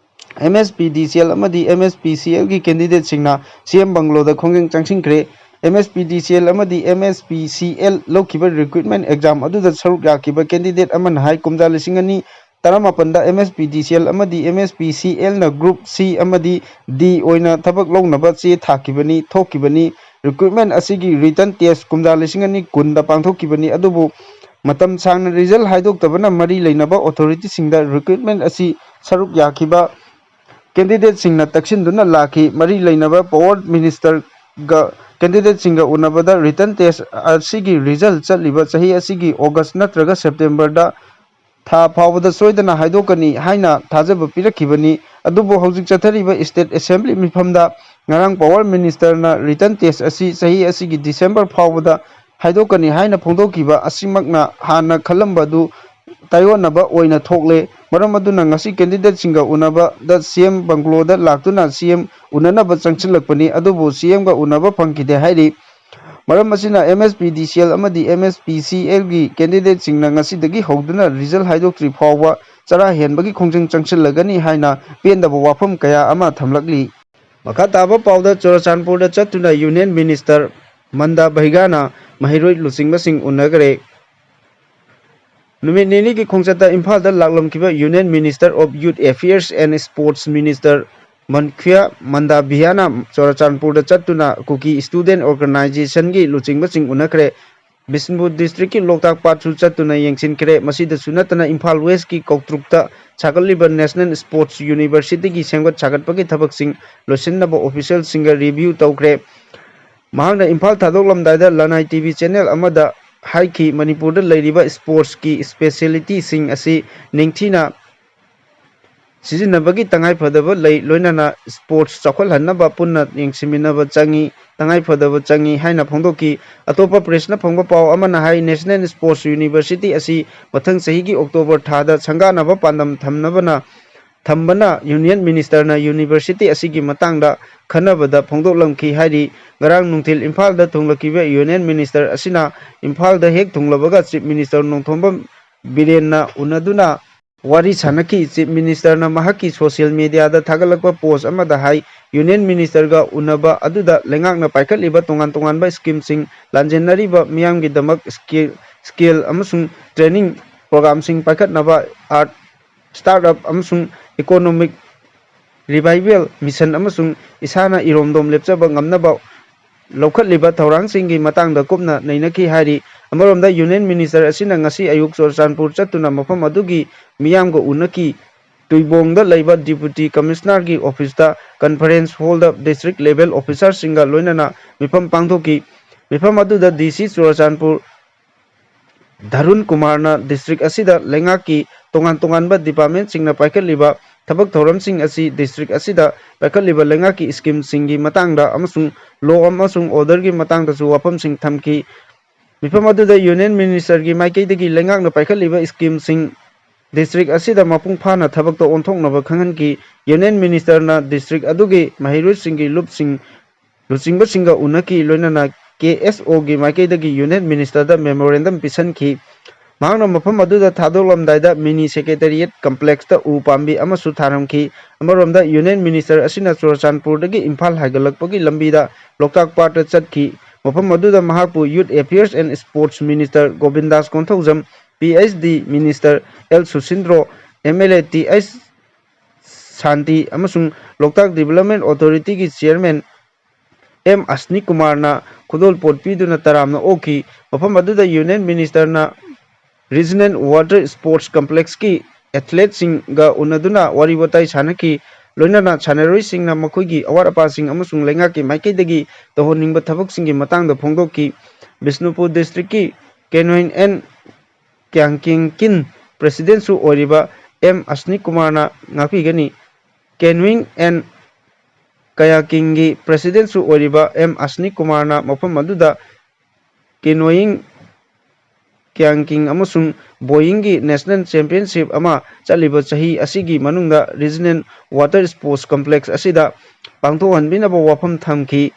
MSPDCL ꯑꯃꯗꯤ MSPCLꯒꯤ candidateꯁꯤꯡꯅ CM ꯕꯪꯒꯂꯣꯗ ꯈꯣꯡꯖꯪ ꯆꯪꯁꯤꯟꯈ꯭ꯔꯦ꯫ MSPDCL ꯑꯃꯗꯤ MSPCL ꯂꯧꯈꯤꯕ recruitment exam ꯑꯗꯨꯗ ꯁꯔꯨꯛ ꯌꯥꯈꯤꯕ candidate ꯑꯃꯅ ꯍꯥꯏ, ꯀꯨꯝꯖꯥ ꯂꯤꯁꯤꯡ ꯑꯅꯤ ꯇꯔꯥꯃꯥꯄꯟꯗ MSPDCL ꯑꯃꯗꯤ MSPCLꯅ Group C ꯑꯃꯗꯤ D ꯑꯣꯏꯅ ꯊꯕꯛ ꯂꯧꯅꯕ ꯆꯦ ꯊꯥꯈꯤꯕꯅꯤ, ꯊꯣꯛꯈꯤꯕꯅꯤ꯫ Recruitment ꯑꯁꯤꯒꯤ written test ꯀꯨꯝꯖꯥ ꯂꯤꯁꯤꯡ ꯑꯅꯤ ꯀꯨꯟꯗ ꯄꯥꯡꯊꯣꯛꯈꯤꯕꯅꯤ, ꯑꯗꯨꯕꯨ ꯃꯇꯝ ꯁꯥꯡꯅ result ꯍꯥꯏꯗꯣꯛꯇꯕꯅ ꯃꯔꯤ ꯂꯩꯅꯕ authorityꯁꯤꯡꯗ recruitment ꯑꯁꯤ ꯁꯔꯨꯛ ꯌꯥꯈꯤꯕ candidateꯁꯤꯡꯅ ꯇꯛꯁꯤꯟꯗꯨꯅ ꯂꯥꯛꯈꯤ꯫ ꯃꯔꯤ ꯂꯩꯅꯕ Power Ministerꯒ candidateꯁꯤꯡꯒ ꯎꯅꯕꯗ written test ꯑꯁꯤꯒꯤ result ꯆꯠꯂꯤꯕ ꯆꯍꯤ ꯑꯁꯤꯒꯤ August ꯅꯠꯇ꯭ꯔꯒ Septemberꯗ ꯊꯥ ꯐꯥꯎꯕꯗ ꯁꯣꯏꯗꯅ ꯍꯥꯏꯗꯣꯛꯀꯅꯤ ꯍꯥꯏꯅ ꯊꯥꯖꯕ ꯄꯤꯔꯛꯈꯤꯕꯅꯤ꯫ ꯑꯗꯨꯕꯨ ꯍꯧꯖꯤꯛ ꯆꯠꯊꯔꯤꯕ State Assembly ꯃꯤꯐꯝꯗ ꯉꯔꯥꯡ Power Ministerꯅ written test ꯑꯁꯤ ꯆꯍꯤ ꯑꯁꯤꯒꯤ December ꯐꯥꯎꯕꯗ ꯍꯥꯏꯗꯣꯛꯀꯅꯤ ꯍꯥꯏꯅ ꯐꯣꯡꯗꯣꯛꯈꯤꯕ ꯑꯁꯤꯃꯛꯅ ꯍꯥꯟꯅ ꯈꯜꯂꯝꯕꯗꯨ ꯇꯥꯏꯑꯣꯟꯅꯕ ꯑꯣꯏꯅ ꯊꯣꯛꯂꯦ꯫ ꯃꯔꯝ ꯑꯗꯨꯅ ꯉꯁꯤ candidateꯁꯤꯡꯒ ꯎꯅꯕꯗ CM bungalow ꯗ ꯂꯥꯛꯇꯨꯅ CM ꯎꯅꯅꯕ ꯆꯪꯁꯤꯜꯂꯛꯄꯅꯤ, ꯑꯗꯨꯕꯨ CM ꯒ ꯎꯅꯕ ꯐꯪꯈꯤꯗꯦ ꯍꯥꯏꯔꯤ꯫ ꯃꯔꯝ ꯑꯁꯤꯅ MSPDCL ꯑꯃꯗꯤ MSPCL ꯒꯤ candidateꯁꯤꯡꯅ ꯉꯁꯤꯗꯒꯤ ꯍꯧꯗꯨꯅ result ꯍꯥꯏꯗꯣꯛꯇ꯭ꯔꯤ ꯐꯥꯎꯕ ꯆꯔꯥ ꯍꯦꯟꯕꯒꯤ ꯈꯣꯡꯖꯪ ꯆꯪꯁꯤꯜꯂꯒꯅꯤ ꯍꯥꯏꯅ ꯄꯦꯟꯗꯕ ꯋꯥꯐꯝ ꯀꯌꯥ ꯑꯃ ꯊꯝꯂꯛꯂꯤ꯫ ꯃꯈꯥ ꯇꯥꯕ ꯄꯥꯎꯗ, ꯆꯨꯔꯆꯥꯟꯄꯨꯔꯗ ꯆꯠꯇꯨꯅ Union Minister ꯃꯟꯗꯥ ꯕꯩꯒꯥꯅ ꯃꯍꯩꯔꯣꯏ ꯂꯨꯆꯤꯡꯕꯁꯤꯡ ꯎꯅꯈ꯭ꯔꯦ꯫ ꯅꯨꯃꯤꯠ ꯅꯤꯅꯤꯒꯤ ꯈꯣꯡꯆꯠꯇ ꯏꯝꯐꯥꯜꯗ ꯂꯥꯛꯂꯝꯈꯤꯕ Union Minister of Youth Affairs and Sports Minister ꯃꯟꯈ꯭ꯌꯥ ꯃꯟꯗꯥ ꯕꯤꯌꯥꯅ ꯆꯨꯔꯆꯥꯟꯄꯨꯔꯗ ꯆꯠꯇꯨꯅ ꯀꯨꯀꯤ Student Organization ꯒꯤ ꯂꯨꯆꯤꯡꯕꯁꯤꯡ ꯎꯅꯈ꯭ꯔꯦ꯫ ꯕꯤꯁꯅꯨꯄꯨꯔ district ꯀꯤ ꯂꯣꯛꯇꯥꯛ ꯄꯥꯠꯁꯨ ꯆꯠꯇꯨꯅ ꯌꯦꯡꯁꯤꯟꯈ꯭ꯔꯦ꯫ ꯃꯁꯤꯗꯁꯨ ꯅꯠꯇꯅ ꯏꯝꯐꯥꯜ West ꯀꯤ ꯀꯧꯇ꯭ꯔꯨꯛꯇ ꯁꯥꯒꯠꯂꯤꯕ National Sports University ꯒꯤ ꯁꯦꯝꯒꯠ ꯁꯥꯒꯠꯄꯒꯤ ꯊꯕꯛꯁꯤꯡ ꯂꯣꯏꯁꯤꯟꯅꯕ official ꯁꯤꯡꯒ review ꯇꯧꯈ꯭ꯔꯦ꯫ ꯃꯍꯥꯛꯅ ꯏꯝꯐꯥꯜ ꯊꯥꯗꯣꯛꯂꯝꯗꯥꯏꯗ ꯂꯅꯥꯏ TV channel ꯑꯃꯗ ꯍꯥꯏꯈꯤ, ꯃꯅꯤꯄꯨꯔꯗ ꯂꯩꯔꯤꯕ sports ꯀꯤ speciality ꯁꯤꯡ ꯑꯁꯤ ꯅꯤꯡꯊꯤꯅ ꯁꯤꯖꯤꯟꯅꯕꯒꯤ ꯇꯉꯥꯏꯐꯗꯕ ꯂꯩ, ꯂꯣꯏꯅꯅ sports ꯆꯥꯎꯈꯠꯍꯟꯅꯕ ꯄꯨꯟꯅ ꯌꯦꯡꯁꯤꯟꯃꯤꯟꯅꯕ ꯆꯪꯏ, ꯇꯉꯥꯏꯐꯗꯕ ꯆꯪꯏ ꯍꯥꯏꯅ ꯐꯣꯡꯗꯣꯛꯈꯤ꯫ ꯑꯇꯣꯞꯄ press ꯅ ꯐꯣꯡꯕ ꯄꯥꯎ ꯑꯃꯅ ꯍꯥꯏ, National Sports University ꯑꯁꯤ ꯃꯊꯪ ꯆꯍꯤꯒꯤ October ꯊꯥꯗ ꯁꯪꯒꯥꯅꯕ ꯄꯥꯟꯗꯝ ꯊꯝꯅꯕꯅ, ꯊꯝꯕꯅ Union Minister ꯅ university ꯑꯁꯤꯒꯤ ꯃꯇꯥꯡꯗ ꯈꯟꯅꯕꯗ ꯐꯣꯡꯗꯣꯛꯂꯝꯈꯤ ꯍꯥꯏꯔꯤ꯫ ꯉꯔꯥꯡ ꯅꯨꯡꯊꯤꯜ ꯏꯝꯐꯥꯜꯗ ꯊꯨꯡꯂꯛꯈꯤꯕ Union Minister ꯑꯁꯤꯅ ꯏꯝꯐꯥꯜꯗ ꯍꯦꯛ ꯊꯨꯡꯂꯕꯒ Chief Minister ꯅꯣꯡꯊꯣꯝꯕꯝ ꯕꯤꯔꯦꯟꯅ ꯎꯅꯗꯨꯅ ꯋꯥꯔꯤ ꯁꯥꯟꯅꯈꯤ꯫ Chief Minister ꯅ ꯃꯍꯥꯛꯀꯤ social media ꯗ ꯊꯥꯒꯠꯂꯛꯄ post ꯑꯃꯗ ꯍꯥꯏ, Union Minister ꯒ ꯎꯅꯕ ꯑꯗꯨꯗ ꯂꯩꯉꯥꯛꯅ ꯄꯥꯏꯈꯠꯂꯤꯕ ꯇꯣꯉꯥꯟ ꯇꯣꯉꯥꯟꯕ scheme ꯁꯤꯡ, ꯂꯥꯟꯖꯦꯟꯅꯔꯤꯕ ꯃꯤꯌꯥꯝꯒꯤꯗꯃꯛ skill, skill ꯑꯃꯁꯨꯡ training program ꯁꯤꯡ ꯄꯥꯏꯈꯠꯅꯕ, art, startup ꯑꯃꯁꯨꯡ economic revival mission ꯑꯃꯁꯨꯡ ꯏꯁꯥꯅ ꯏꯔꯣꯝꯗꯣꯝ ꯂꯦꯞꯆꯕ ꯉꯝꯅꯕ ꯂꯧꯈꯠꯂꯤꯕ ꯊꯧꯔꯥꯡꯁꯤꯡꯒꯤ ꯃꯇꯥꯡꯗ ꯀꯨꯞꯅ ꯅꯩꯅꯈꯤ ꯍꯥꯏꯔꯤ꯫ ꯑꯃꯔꯣꯝꯗ Union Minister ꯑꯁꯤꯅ ꯉꯁꯤ ꯑꯌꯨꯛ ꯆꯨꯔꯆꯥꯟꯄꯨꯔ ꯆꯠꯇꯨꯅ ꯃꯐꯝ ꯑꯗꯨꯒꯤ ꯃꯤꯌꯥꯝꯒ ꯎꯅꯈꯤ꯫ ꯇꯨꯏꯕꯣꯡꯗ ꯂꯩꯕ Deputy Commissioner ꯒꯤ office ꯇ conference hall ꯗ district level officer ꯁꯤꯡꯒ ꯂꯣꯏꯅꯅ ꯃꯤꯐꯝ ꯄꯥꯡꯊꯣꯛꯈꯤ꯫ ꯃꯤꯐꯝ ꯑꯗꯨꯗ DC ꯆꯨꯔꯆꯥꯟꯄꯨꯔ ꯙꯔꯨꯟ ꯀꯨꯃꯥꯔꯅ district ꯑꯁꯤꯗ ꯂꯩꯉꯥꯛꯀꯤ ꯇꯣꯉꯥꯟ ꯇꯣꯉꯥꯟꯕ department ꯁꯤꯡꯅ ꯄꯥꯏꯈꯠꯂꯤꯕ ꯊꯕꯛ ꯊꯧꯔꯝꯁꯤꯡ ꯑꯁꯤ district ꯑꯁꯤꯗ ꯄꯥꯏꯈꯠꯂꯤꯕ ꯂꯩꯉꯥꯛꯀꯤ schemeꯁꯤꯡꯒꯤ ꯃꯇꯥꯡꯗ ꯑꯃꯁꯨꯡ law ꯑꯃꯁꯨꯡ orderꯒꯤ ꯃꯇꯥꯡꯗꯁꯨ ꯋꯥꯐꯝꯁꯤꯡ ꯊꯝꯈꯤ꯫ ꯃꯤꯐꯝ ꯑꯗꯨꯗ Union Ministerꯒꯤ ꯃꯥꯏꯀꯩꯗꯒꯤ ꯂꯩꯉꯥꯛꯅ ꯄꯥꯏꯈꯠꯂꯤꯕ schemeꯁꯤꯡ district ꯑꯁꯤꯗ ꯃꯄꯨꯡ ꯐꯥꯅ ꯊꯕꯛꯇ ꯑꯣꯟꯊꯣꯛꯅꯕ ꯈꯪꯍꯟꯈꯤ꯫ Union Ministerꯅ district ꯑꯗꯨꯒꯤ ꯃꯍꯩꯔꯣꯏꯁꯤꯡꯒꯤ ꯂꯨꯞꯁꯤꯡ ꯂꯨꯆꯤꯡꯕꯁꯤꯡꯒ ꯎꯅꯈꯤ, ꯂꯣꯏꯅꯅ KSOꯒꯤ ꯃꯥꯏꯀꯩꯗꯒꯤ Union Ministerꯗ memorandum ꯄꯤꯁꯟꯈꯤ꯫ ꯃꯍꯥꯛꯅ ꯃꯐꯝ ꯑꯗꯨꯗ ꯊꯥꯗꯣꯛꯂꯝꯗꯥꯏꯗ mini secretariat complexꯇ ꯎ ꯄꯥꯝꯕꯤ ꯑꯃꯁꯨ ꯊꯥꯔꯝꯈꯤ꯫ ꯑꯃꯔꯣꯝꯗ Union Minister ꯑꯁꯤꯅ ꯆꯨꯔꯆꯥꯟꯄꯨꯔꯗꯒꯤ ꯏꯝꯐꯥꯜ ꯍꯥꯏꯒꯠꯂꯛꯄꯒꯤ ꯂꯝꯕꯤꯗ ꯂꯣꯛꯇꯥꯛ ꯄꯥꯠꯇ ꯆꯠꯈꯤ꯫ ꯃꯐꯝ ꯑꯗꯨꯗ ꯃꯍꯥꯛꯄꯨ Youth Affairs and Sports Minister ꯒꯣꯕꯤꯟꯗꯥꯁ Konthoujam, PhD Minister L ꯁꯨꯁꯤꯟꯗ꯭ꯔꯣ, MLA Th ꯁꯥꯟꯇꯤ ꯑꯃꯁꯨꯡ ꯂꯣꯛꯇꯥꯛ Development Authorityꯒꯤ Chairman M ꯑꯁꯅꯤ ꯀꯨꯃꯥꯔꯅ ꯈꯨꯗꯣꯜꯄꯣꯠ ꯄꯤꯗꯨꯅ ꯇꯔꯥꯝꯅ ꯑꯣꯛꯈꯤ꯫ ꯃꯐꯝ ꯑꯗꯨꯗ Union Ministerꯅ Regional Water Sports Complexꯀꯤ athleteꯁꯤꯡꯒ ꯎꯅꯗꯨꯅ ꯋꯥꯔꯤ ꯋꯥꯇꯥꯏ ꯁꯥꯟꯅꯈꯤ꯫ ꯂꯣꯏꯅꯅ ꯁꯥꯟꯅꯔꯣꯏꯁꯤꯡꯅ ꯃꯈꯣꯏꯒꯤ ꯑꯋꯥꯠ ꯑꯄꯥꯁꯤꯡ ꯑꯃꯁꯨꯡ ꯂꯩꯉꯥꯛꯀꯤ ꯃꯥꯏꯀꯩꯗꯒꯤ ꯇꯧꯍꯟꯅꯤꯡꯕ ꯊꯕꯛꯁꯤꯡꯒꯤ ꯃꯇꯥꯡꯗ ꯐꯣꯡꯗꯣꯛꯈꯤ꯫ ꯕꯤꯁꯅꯨꯄꯨꯔ districtꯀꯤ Canoeing and Kayaking ꯀꯤ Presidentꯁꯨ ꯑꯣꯏꯔꯤꯕ M ꯑꯁꯅꯤ ꯀꯨꯃꯥꯔꯅ ꯉꯥꯛꯄꯤꯒꯅꯤ꯫ Canoeing and Kayakingꯒꯤ Presidentꯁꯨ ꯑꯣꯏꯔꯤꯕ M ꯑꯁꯅꯤ ꯀꯨꯃꯥꯔꯅ ꯃꯐꯝ ꯑꯗꯨꯗ canoeing, kayaking ꯑꯃꯁꯨꯡ buoyingꯒꯤ national championship ꯑꯃ ꯆꯠꯂꯤꯕ ꯆꯍꯤ ꯑꯁꯤꯒꯤ ꯃꯅꯨꯡꯗ Regional Water Sports Complex ꯑꯁꯤꯗ ꯄꯥꯡꯊꯣꯛꯍꯟꯕꯤꯅꯕ ꯋꯥꯐꯝ ꯊꯝꯈꯤ꯫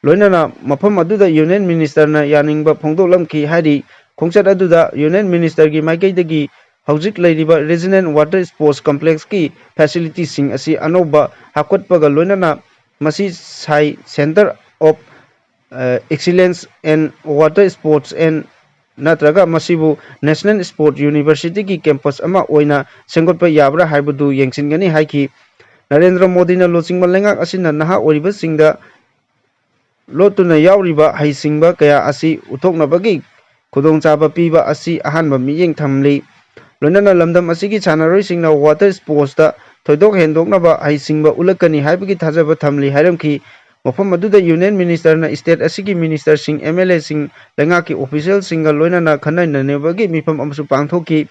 ꯂꯣꯏꯅꯅ ꯃꯐꯝ ꯑꯗꯨꯗ Union Ministerꯅ ꯌꯥꯅꯤꯡꯕ ꯐꯣꯡꯗꯣꯛꯂꯝꯈꯤ ꯍꯥꯏꯔꯤ꯫ ꯈꯣꯡꯆꯠ ꯑꯗꯨꯗ Union Ministerꯒꯤ ꯃꯥꯏꯀꯩꯗꯒꯤ ꯍꯧꯖꯤꯛ ꯂꯩꯔꯤꯕ Regional Water Sports Complexꯀꯤ facilityꯁꯤꯡ ꯑꯁꯤ ꯑꯅꯧꯕ ꯍꯥꯞꯀꯠꯄꯒ ꯂꯣꯏꯅꯅ ꯃꯁꯤ ꯁꯥꯏ Centre of, ꯑ, Excellence and Water Sports and ꯅꯠꯇ꯭ꯔꯒ ꯃꯁꯤꯕꯨ National Sport Universityꯒꯤ campus ꯑꯃ ꯑꯣꯏꯅ ꯁꯦꯝꯒꯠꯄ ꯌꯥꯕ꯭ꯔꯥ ꯍꯥꯏꯕꯗꯨ ꯌꯦꯡꯁꯤꯟꯒꯅꯤ ꯍꯥꯏꯈꯤ꯫ ꯅꯔꯦꯟꯗ꯭ꯔ ꯃꯣꯗꯤꯅ ꯂꯨꯆꯤꯡꯕ ꯂꯩꯉꯥꯛ ꯑꯁꯤꯅ ꯅꯍꯥ ꯑꯣꯏꯔꯤꯕꯁꯤꯡꯗ ꯂꯣꯠꯇꯨꯅ ꯌꯥꯎꯔꯤꯕ ꯍꯩꯁꯤꯡꯕ ꯀꯌꯥ ꯑꯁꯤ ꯎꯠꯊꯣꯛꯅꯕꯒꯤ ꯈꯨꯗꯣꯡꯆꯥꯕ ꯄꯤꯕ ꯑꯁꯤ ꯑꯍꯥꯟꯕ ꯃꯤꯠꯌꯦꯡ ꯊꯝꯂꯤ꯫ ꯂꯣꯏꯅꯅ ꯂꯝꯗꯝ ꯑꯁꯤꯒꯤ ꯁꯥꯟꯅꯔꯣꯏꯁꯤꯡꯅ water sportsꯇ ꯊꯣꯏꯗꯣꯛ ꯍꯦꯟꯗꯣꯛꯅꯕ ꯍꯩꯁꯤꯡꯕ ꯎꯠꯂꯛꯀꯅꯤ ꯍꯥꯏꯕꯒꯤ ꯊꯥꯖꯕ ꯊꯝꯂꯤ ꯍꯥꯏꯔꯝꯈꯤ꯫ ꯃꯐꯝ ꯑꯗꯨꯗ Union Ministerꯅ state ꯑꯁꯤꯒꯤ ministerꯁꯤꯡ, MLAꯁꯤꯡ, ꯂꯩꯉꯥꯛꯀꯤ officialꯁꯤꯡꯒ ꯂꯣꯏꯅꯅ ꯈꯟꯅ ꯅꯩꯅꯕꯒꯤ ꯃꯤꯐꯝ ꯑꯃꯁꯨ ꯄꯥꯡꯊꯣꯛꯈꯤ꯫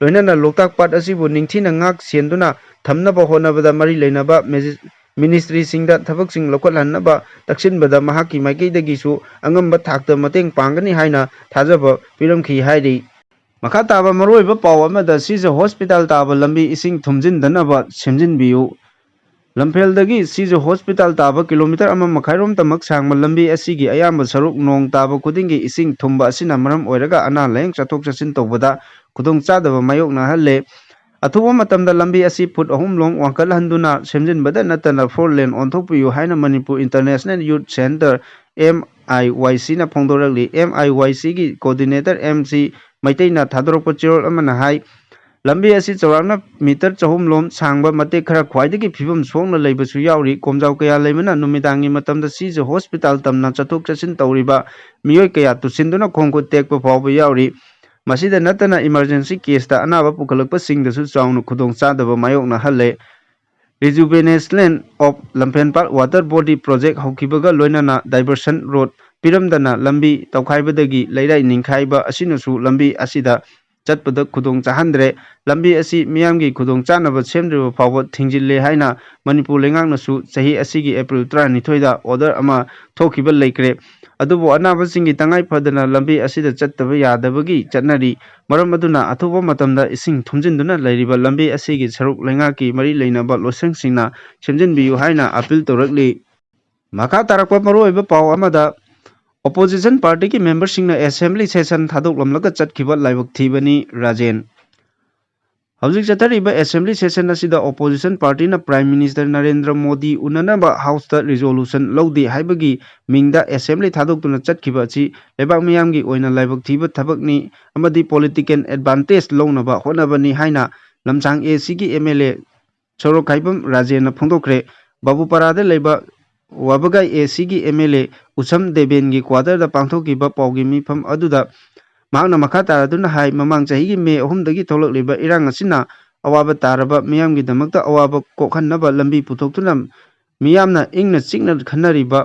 ꯂꯣꯏꯅꯅ ꯂꯣꯛꯇꯥꯛ ꯄꯥꯠ ꯑꯁꯤꯕꯨ ꯅꯤꯡꯊꯤꯅ ꯉꯥꯛ ꯁꯦꯟꯗꯨꯅ ꯊꯝꯅꯕ ꯍꯣꯠꯅꯕꯗ ꯃꯔꯤ ꯂꯩꯅꯕ ꯃꯦꯖꯤ-, ꯃꯤꯅꯤꯁꯇ꯭ꯔꯤꯁꯤꯡꯗ ꯊꯕꯛꯁꯤꯡ ꯂꯧꯈꯠꯍꯟꯅꯕ ꯇꯛꯁꯤꯟꯕꯗ ꯃꯍꯥꯛꯀꯤ ꯃꯥꯏꯀꯩꯗꯒꯤꯁꯨ ꯑꯉꯝꯕ ꯊꯥꯛꯇ ꯃꯇꯦꯡ ꯄꯥꯡꯒꯅꯤ ꯍꯥꯏꯅ ꯊꯥꯖꯕ ꯄꯤꯔꯝꯈꯤ ꯍꯥꯏꯔꯤ꯫ ꯃꯈꯥ ꯇꯥꯕ ꯃꯔꯨꯑꯣꯏꯕ ꯄꯥꯎ ꯑꯃꯗ, ꯁꯤꯖ ꯍꯣꯁꯄꯤꯇꯥꯜ ꯇꯥꯕ ꯂꯝꯕꯤ ꯏꯁꯤꯡ ꯊꯨꯝꯖꯤꯟꯗꯅꯕ ꯁꯦꯝꯖꯤꯟꯕꯤꯌꯨ꯫ ꯂꯝꯐꯦꯜꯗꯒꯤ ꯁꯤꯖ ꯍꯣꯁꯄꯤꯇꯥꯜ ꯇꯥꯕ ꯀꯤꯂꯣꯃꯤꯇꯔ ꯑꯃ ꯃꯈꯥꯏꯔꯣꯝꯇꯃꯛ ꯁꯥꯡꯕ ꯂꯝꯕꯤ ꯑꯁꯤꯒꯤ ꯑꯌꯥꯝꯕ ꯁꯔꯨꯛ ꯅꯣꯡ ꯇꯥꯕ ꯈꯨꯗꯤꯡꯒꯤ ꯏꯁꯤꯡ ꯊꯨꯝꯕ ꯑꯁꯤꯅ ꯃꯔꯝ ꯑꯣꯏꯔꯒ ꯑꯅꯥ ꯂꯥꯌꯦꯡ ꯆꯠꯊꯣꯛ ꯆꯠꯁꯤꯟ ꯇꯧꯕꯗ ꯈꯨꯗꯣꯡꯆꯥꯗꯕ ꯃꯥꯌꯣꯛꯅꯍꯜꯂꯦ꯫ ꯑꯊꯨꯕ ꯃꯇꯝꯗ ꯂꯝꯕꯤ ꯑꯁꯤ ꯐꯨꯠ ꯑꯍꯨꯝ ꯂꯣꯝ ꯋꯥꯡꯈꯠꯍꯟꯗꯨꯅ ꯁꯦꯝꯖꯤꯟꯕꯗ ꯅꯠꯇꯅ ꯐꯣꯔ ꯂꯦꯟ ꯑꯣꯟꯊꯣꯛꯄꯤꯌꯨ ꯍꯥꯏꯅ ꯃꯅꯤꯄꯨꯔ ꯏꯟꯇꯔꯅꯦꯁꯅꯦꯜ ꯌꯨꯠ ꯁꯦꯟꯇꯔ, ꯑꯦꯝ ꯑꯥꯏ ꯋꯥꯏ ꯁꯤꯅ ꯐꯣꯡꯗꯣꯔꯛꯂꯤ꯫ ꯑꯦꯝ ꯑꯥꯏ ꯋꯥꯏ ꯁꯤꯒꯤ ꯀꯣꯑꯣꯔꯗꯤꯅꯦꯇꯔ ꯑꯦꯝ ꯁꯤ ꯃꯩꯇꯩꯅ ꯊꯥꯗꯣꯔꯛꯄ ꯆꯦꯔꯣꯜ ꯑꯃꯅ ꯍꯥꯏ, ꯂꯝꯕꯤ ꯑꯁꯤ ꯆꯥꯎꯔꯥꯛꯅ ꯃꯤꯇꯔ ꯆꯍꯨꯝ ꯂꯣꯝ ꯁꯥꯡꯕ ꯃꯇꯦꯛ ꯈꯔ ꯈ꯭ꯋꯥꯏꯗꯒꯤ ꯐꯤꯕꯝ ꯁꯣꯛꯅ ꯂꯩꯕꯁꯨ ꯌꯥꯎꯔꯤ꯫ ꯀꯣꯝꯖꯥꯎ ꯀꯌꯥ ꯂꯩꯕꯅ ꯅꯨꯃꯤꯗꯥꯡꯒꯤ ꯃꯇꯝꯗ ꯁꯤꯖ ꯍꯣꯁꯄꯤꯇꯥꯜ ꯇꯝꯅ ꯆꯠꯊꯣꯛ ꯆꯠꯁꯤꯟ ꯇꯧꯔꯤꯕ ꯃꯤꯑꯣꯏ ꯀꯌꯥ ꯇꯨꯁꯤꯟꯗꯨꯅ ꯈꯣꯡ ꯈꯨꯠ ꯇꯦꯛꯄ ꯐꯥꯎꯕ ꯌꯥꯎꯔꯤ꯫ ꯃꯁꯤꯗ ꯅꯠꯇꯅ ꯏꯃꯔꯖꯦꯟꯁꯤ ꯀꯦꯁꯇ ꯑꯅꯥꯕ ꯄꯨꯈꯠꯂꯛꯄꯁꯤꯡꯗꯁꯨ ꯆꯥꯎꯅ ꯈꯨꯗꯣꯡꯆꯥꯗꯕ ꯃꯥꯌꯣꯛꯅꯍꯜꯂꯦ꯫ Rejuvenation of Lamphenpal Water Body Project ꯍꯧꯈꯤꯕꯒ ꯂꯣꯏꯅꯅ diversion road ꯄꯤꯔꯝꯗꯅ ꯂꯝꯕꯤ ꯇꯧꯈꯥꯏꯕꯗꯒꯤ ꯂꯩꯔꯥꯏ ꯅꯤꯡꯈꯥꯏꯕ ꯑꯁꯤꯅꯁꯨ ꯂꯝꯕꯤ ꯑꯁꯤꯗ ꯆꯠꯄꯗ ꯈꯨꯗꯣꯡ ꯆꯥꯍꯟꯗ꯭ꯔꯦ꯫ ꯂꯝꯕꯤ ꯑꯁꯤ ꯃꯤꯌꯥꯝꯒꯤ ꯈꯨꯗꯣꯡ ꯆꯥꯅꯕ ꯁꯦꯝꯗ꯭ꯔꯤꯕ ꯐꯥꯎꯕ ꯊꯤꯡꯖꯤꯜꯂꯦ ꯍꯥꯏꯅ ꯃꯅꯤꯄꯨꯔ ꯂꯩꯉꯥꯛꯅꯁꯨ ꯆꯍꯤ ꯑꯁꯤꯒꯤ ꯑꯦꯄ꯭ꯔꯤꯜ ꯇꯔꯥꯅꯤꯊꯣꯏꯗ order ꯑꯃ ꯊꯣꯛꯈꯤꯕ ꯂꯩꯈ꯭ꯔꯦ꯫ ꯑꯗꯨꯕꯨ ꯑꯅꯥꯕꯁꯤꯡꯒꯤ ꯇꯉꯥꯏ ꯐꯗꯅ ꯂꯝꯕꯤ ꯑꯁꯤꯗ ꯆꯠꯇꯕ ꯌꯥꯗꯕꯒꯤ ꯆꯠꯅꯔꯤ꯫ ꯃꯔꯝ ꯑꯗꯨꯅ ꯑꯊꯨꯕ ꯃꯇꯝꯗ ꯏꯁꯤꯡ ꯊꯨꯝꯖꯤꯟꯗꯨꯅ ꯂꯩꯔꯤꯕ ꯂꯝꯕꯤ ꯑꯁꯤꯒꯤ ꯁꯔꯨꯛ ꯂꯩꯉꯥꯛꯀꯤ ꯃꯔꯤ ꯂꯩꯅꯕ ꯂꯣꯏꯁꯪꯁꯤꯡꯅ ꯁꯦꯝꯖꯤꯟꯕꯤꯌꯨ ꯍꯥꯏꯅ appeal ꯇꯧꯔꯛꯂꯤ꯫ ꯃꯈꯥ ꯇꯥꯔꯛꯄ ꯃꯔꯨꯑꯣꯏꯕ ꯄꯥꯎ ꯑꯃꯗ, opposition partyꯒꯤ memberꯁꯤꯡꯅ assembly session ꯊꯥꯗꯣꯛꯂꯝꯂꯒ ꯆꯠꯈꯤꯕ ꯂꯥꯏꯕꯛ ꯊꯤꯕꯅꯤ, ꯔꯥꯖꯦꯟ꯫ ꯍꯧꯖꯤꯛ ꯆꯠꯊꯔꯤꯕ assembly session ꯑꯁꯤꯗ opposition partyꯅ Prime Minister Narendra Modi ꯎꯅꯅꯕ houseꯇ resolution ꯂꯧꯗꯦ ꯍꯥꯏꯕꯒꯤ ꯃꯤꯡꯗ assembly ꯊꯥꯗꯣꯛꯇꯨꯅ ꯆꯠꯈꯤꯕ ꯑꯁꯤ ꯂꯩꯕꯥꯛ ꯃꯤꯌꯥꯝꯒꯤ ꯑꯣꯏꯅ ꯂꯥꯏꯕꯛ ꯊꯤꯕ ꯊꯕꯛꯅꯤ ꯑꯃꯗꯤ political advantage ꯂꯧꯅꯕ ꯍꯣꯠꯅꯕꯅꯤ ꯍꯥꯏꯅ ꯂꯝꯁꯥꯡ ACꯒꯤ MLA ꯁꯣꯔꯣꯛꯈꯥꯏꯕꯝ ꯔꯥꯖꯦꯟꯅ ꯐꯣꯡꯗꯣꯛꯈ꯭ꯔꯦ꯫ ꯕꯥꯕꯨꯄꯥꯔꯥꯗ ꯂꯩꯕ ꯋꯥꯕꯒꯥꯏ ACꯒꯤ MLA ꯎꯁꯝ ꯗꯦꯕꯦꯟꯒꯤ quarterꯗ ꯄꯥꯡꯊꯣꯛꯈꯤꯕ ꯄꯥꯎꯒꯤ ꯃꯤꯐꯝ ꯑꯗꯨꯗ ꯃꯍꯥꯛꯅ ꯃꯈꯥ ꯇꯥꯔꯗꯨꯅ ꯍꯥꯏ, ꯃꯃꯥꯡ ꯆꯍꯤꯒꯤ ꯃꯦ ꯑꯍꯨꯝꯗꯒꯤ ꯊꯣꯛꯂꯛꯂꯤꯕ ꯏꯔꯥꯡ ꯑꯁꯤꯅ ꯑꯋꯥꯕ ꯇꯥꯔꯕ ꯃꯤꯌꯥꯝꯒꯤꯗꯃꯛꯇ ꯑꯋꯥꯕ ꯀꯣꯛꯍꯟꯅꯕ ꯂꯝꯕꯤ ꯄꯨꯊꯣꯛꯇꯨꯅ ꯃꯤꯌꯥꯝꯅ ꯏꯪꯅ ꯆꯤꯛꯅ ꯈꯟꯅꯔꯤꯕ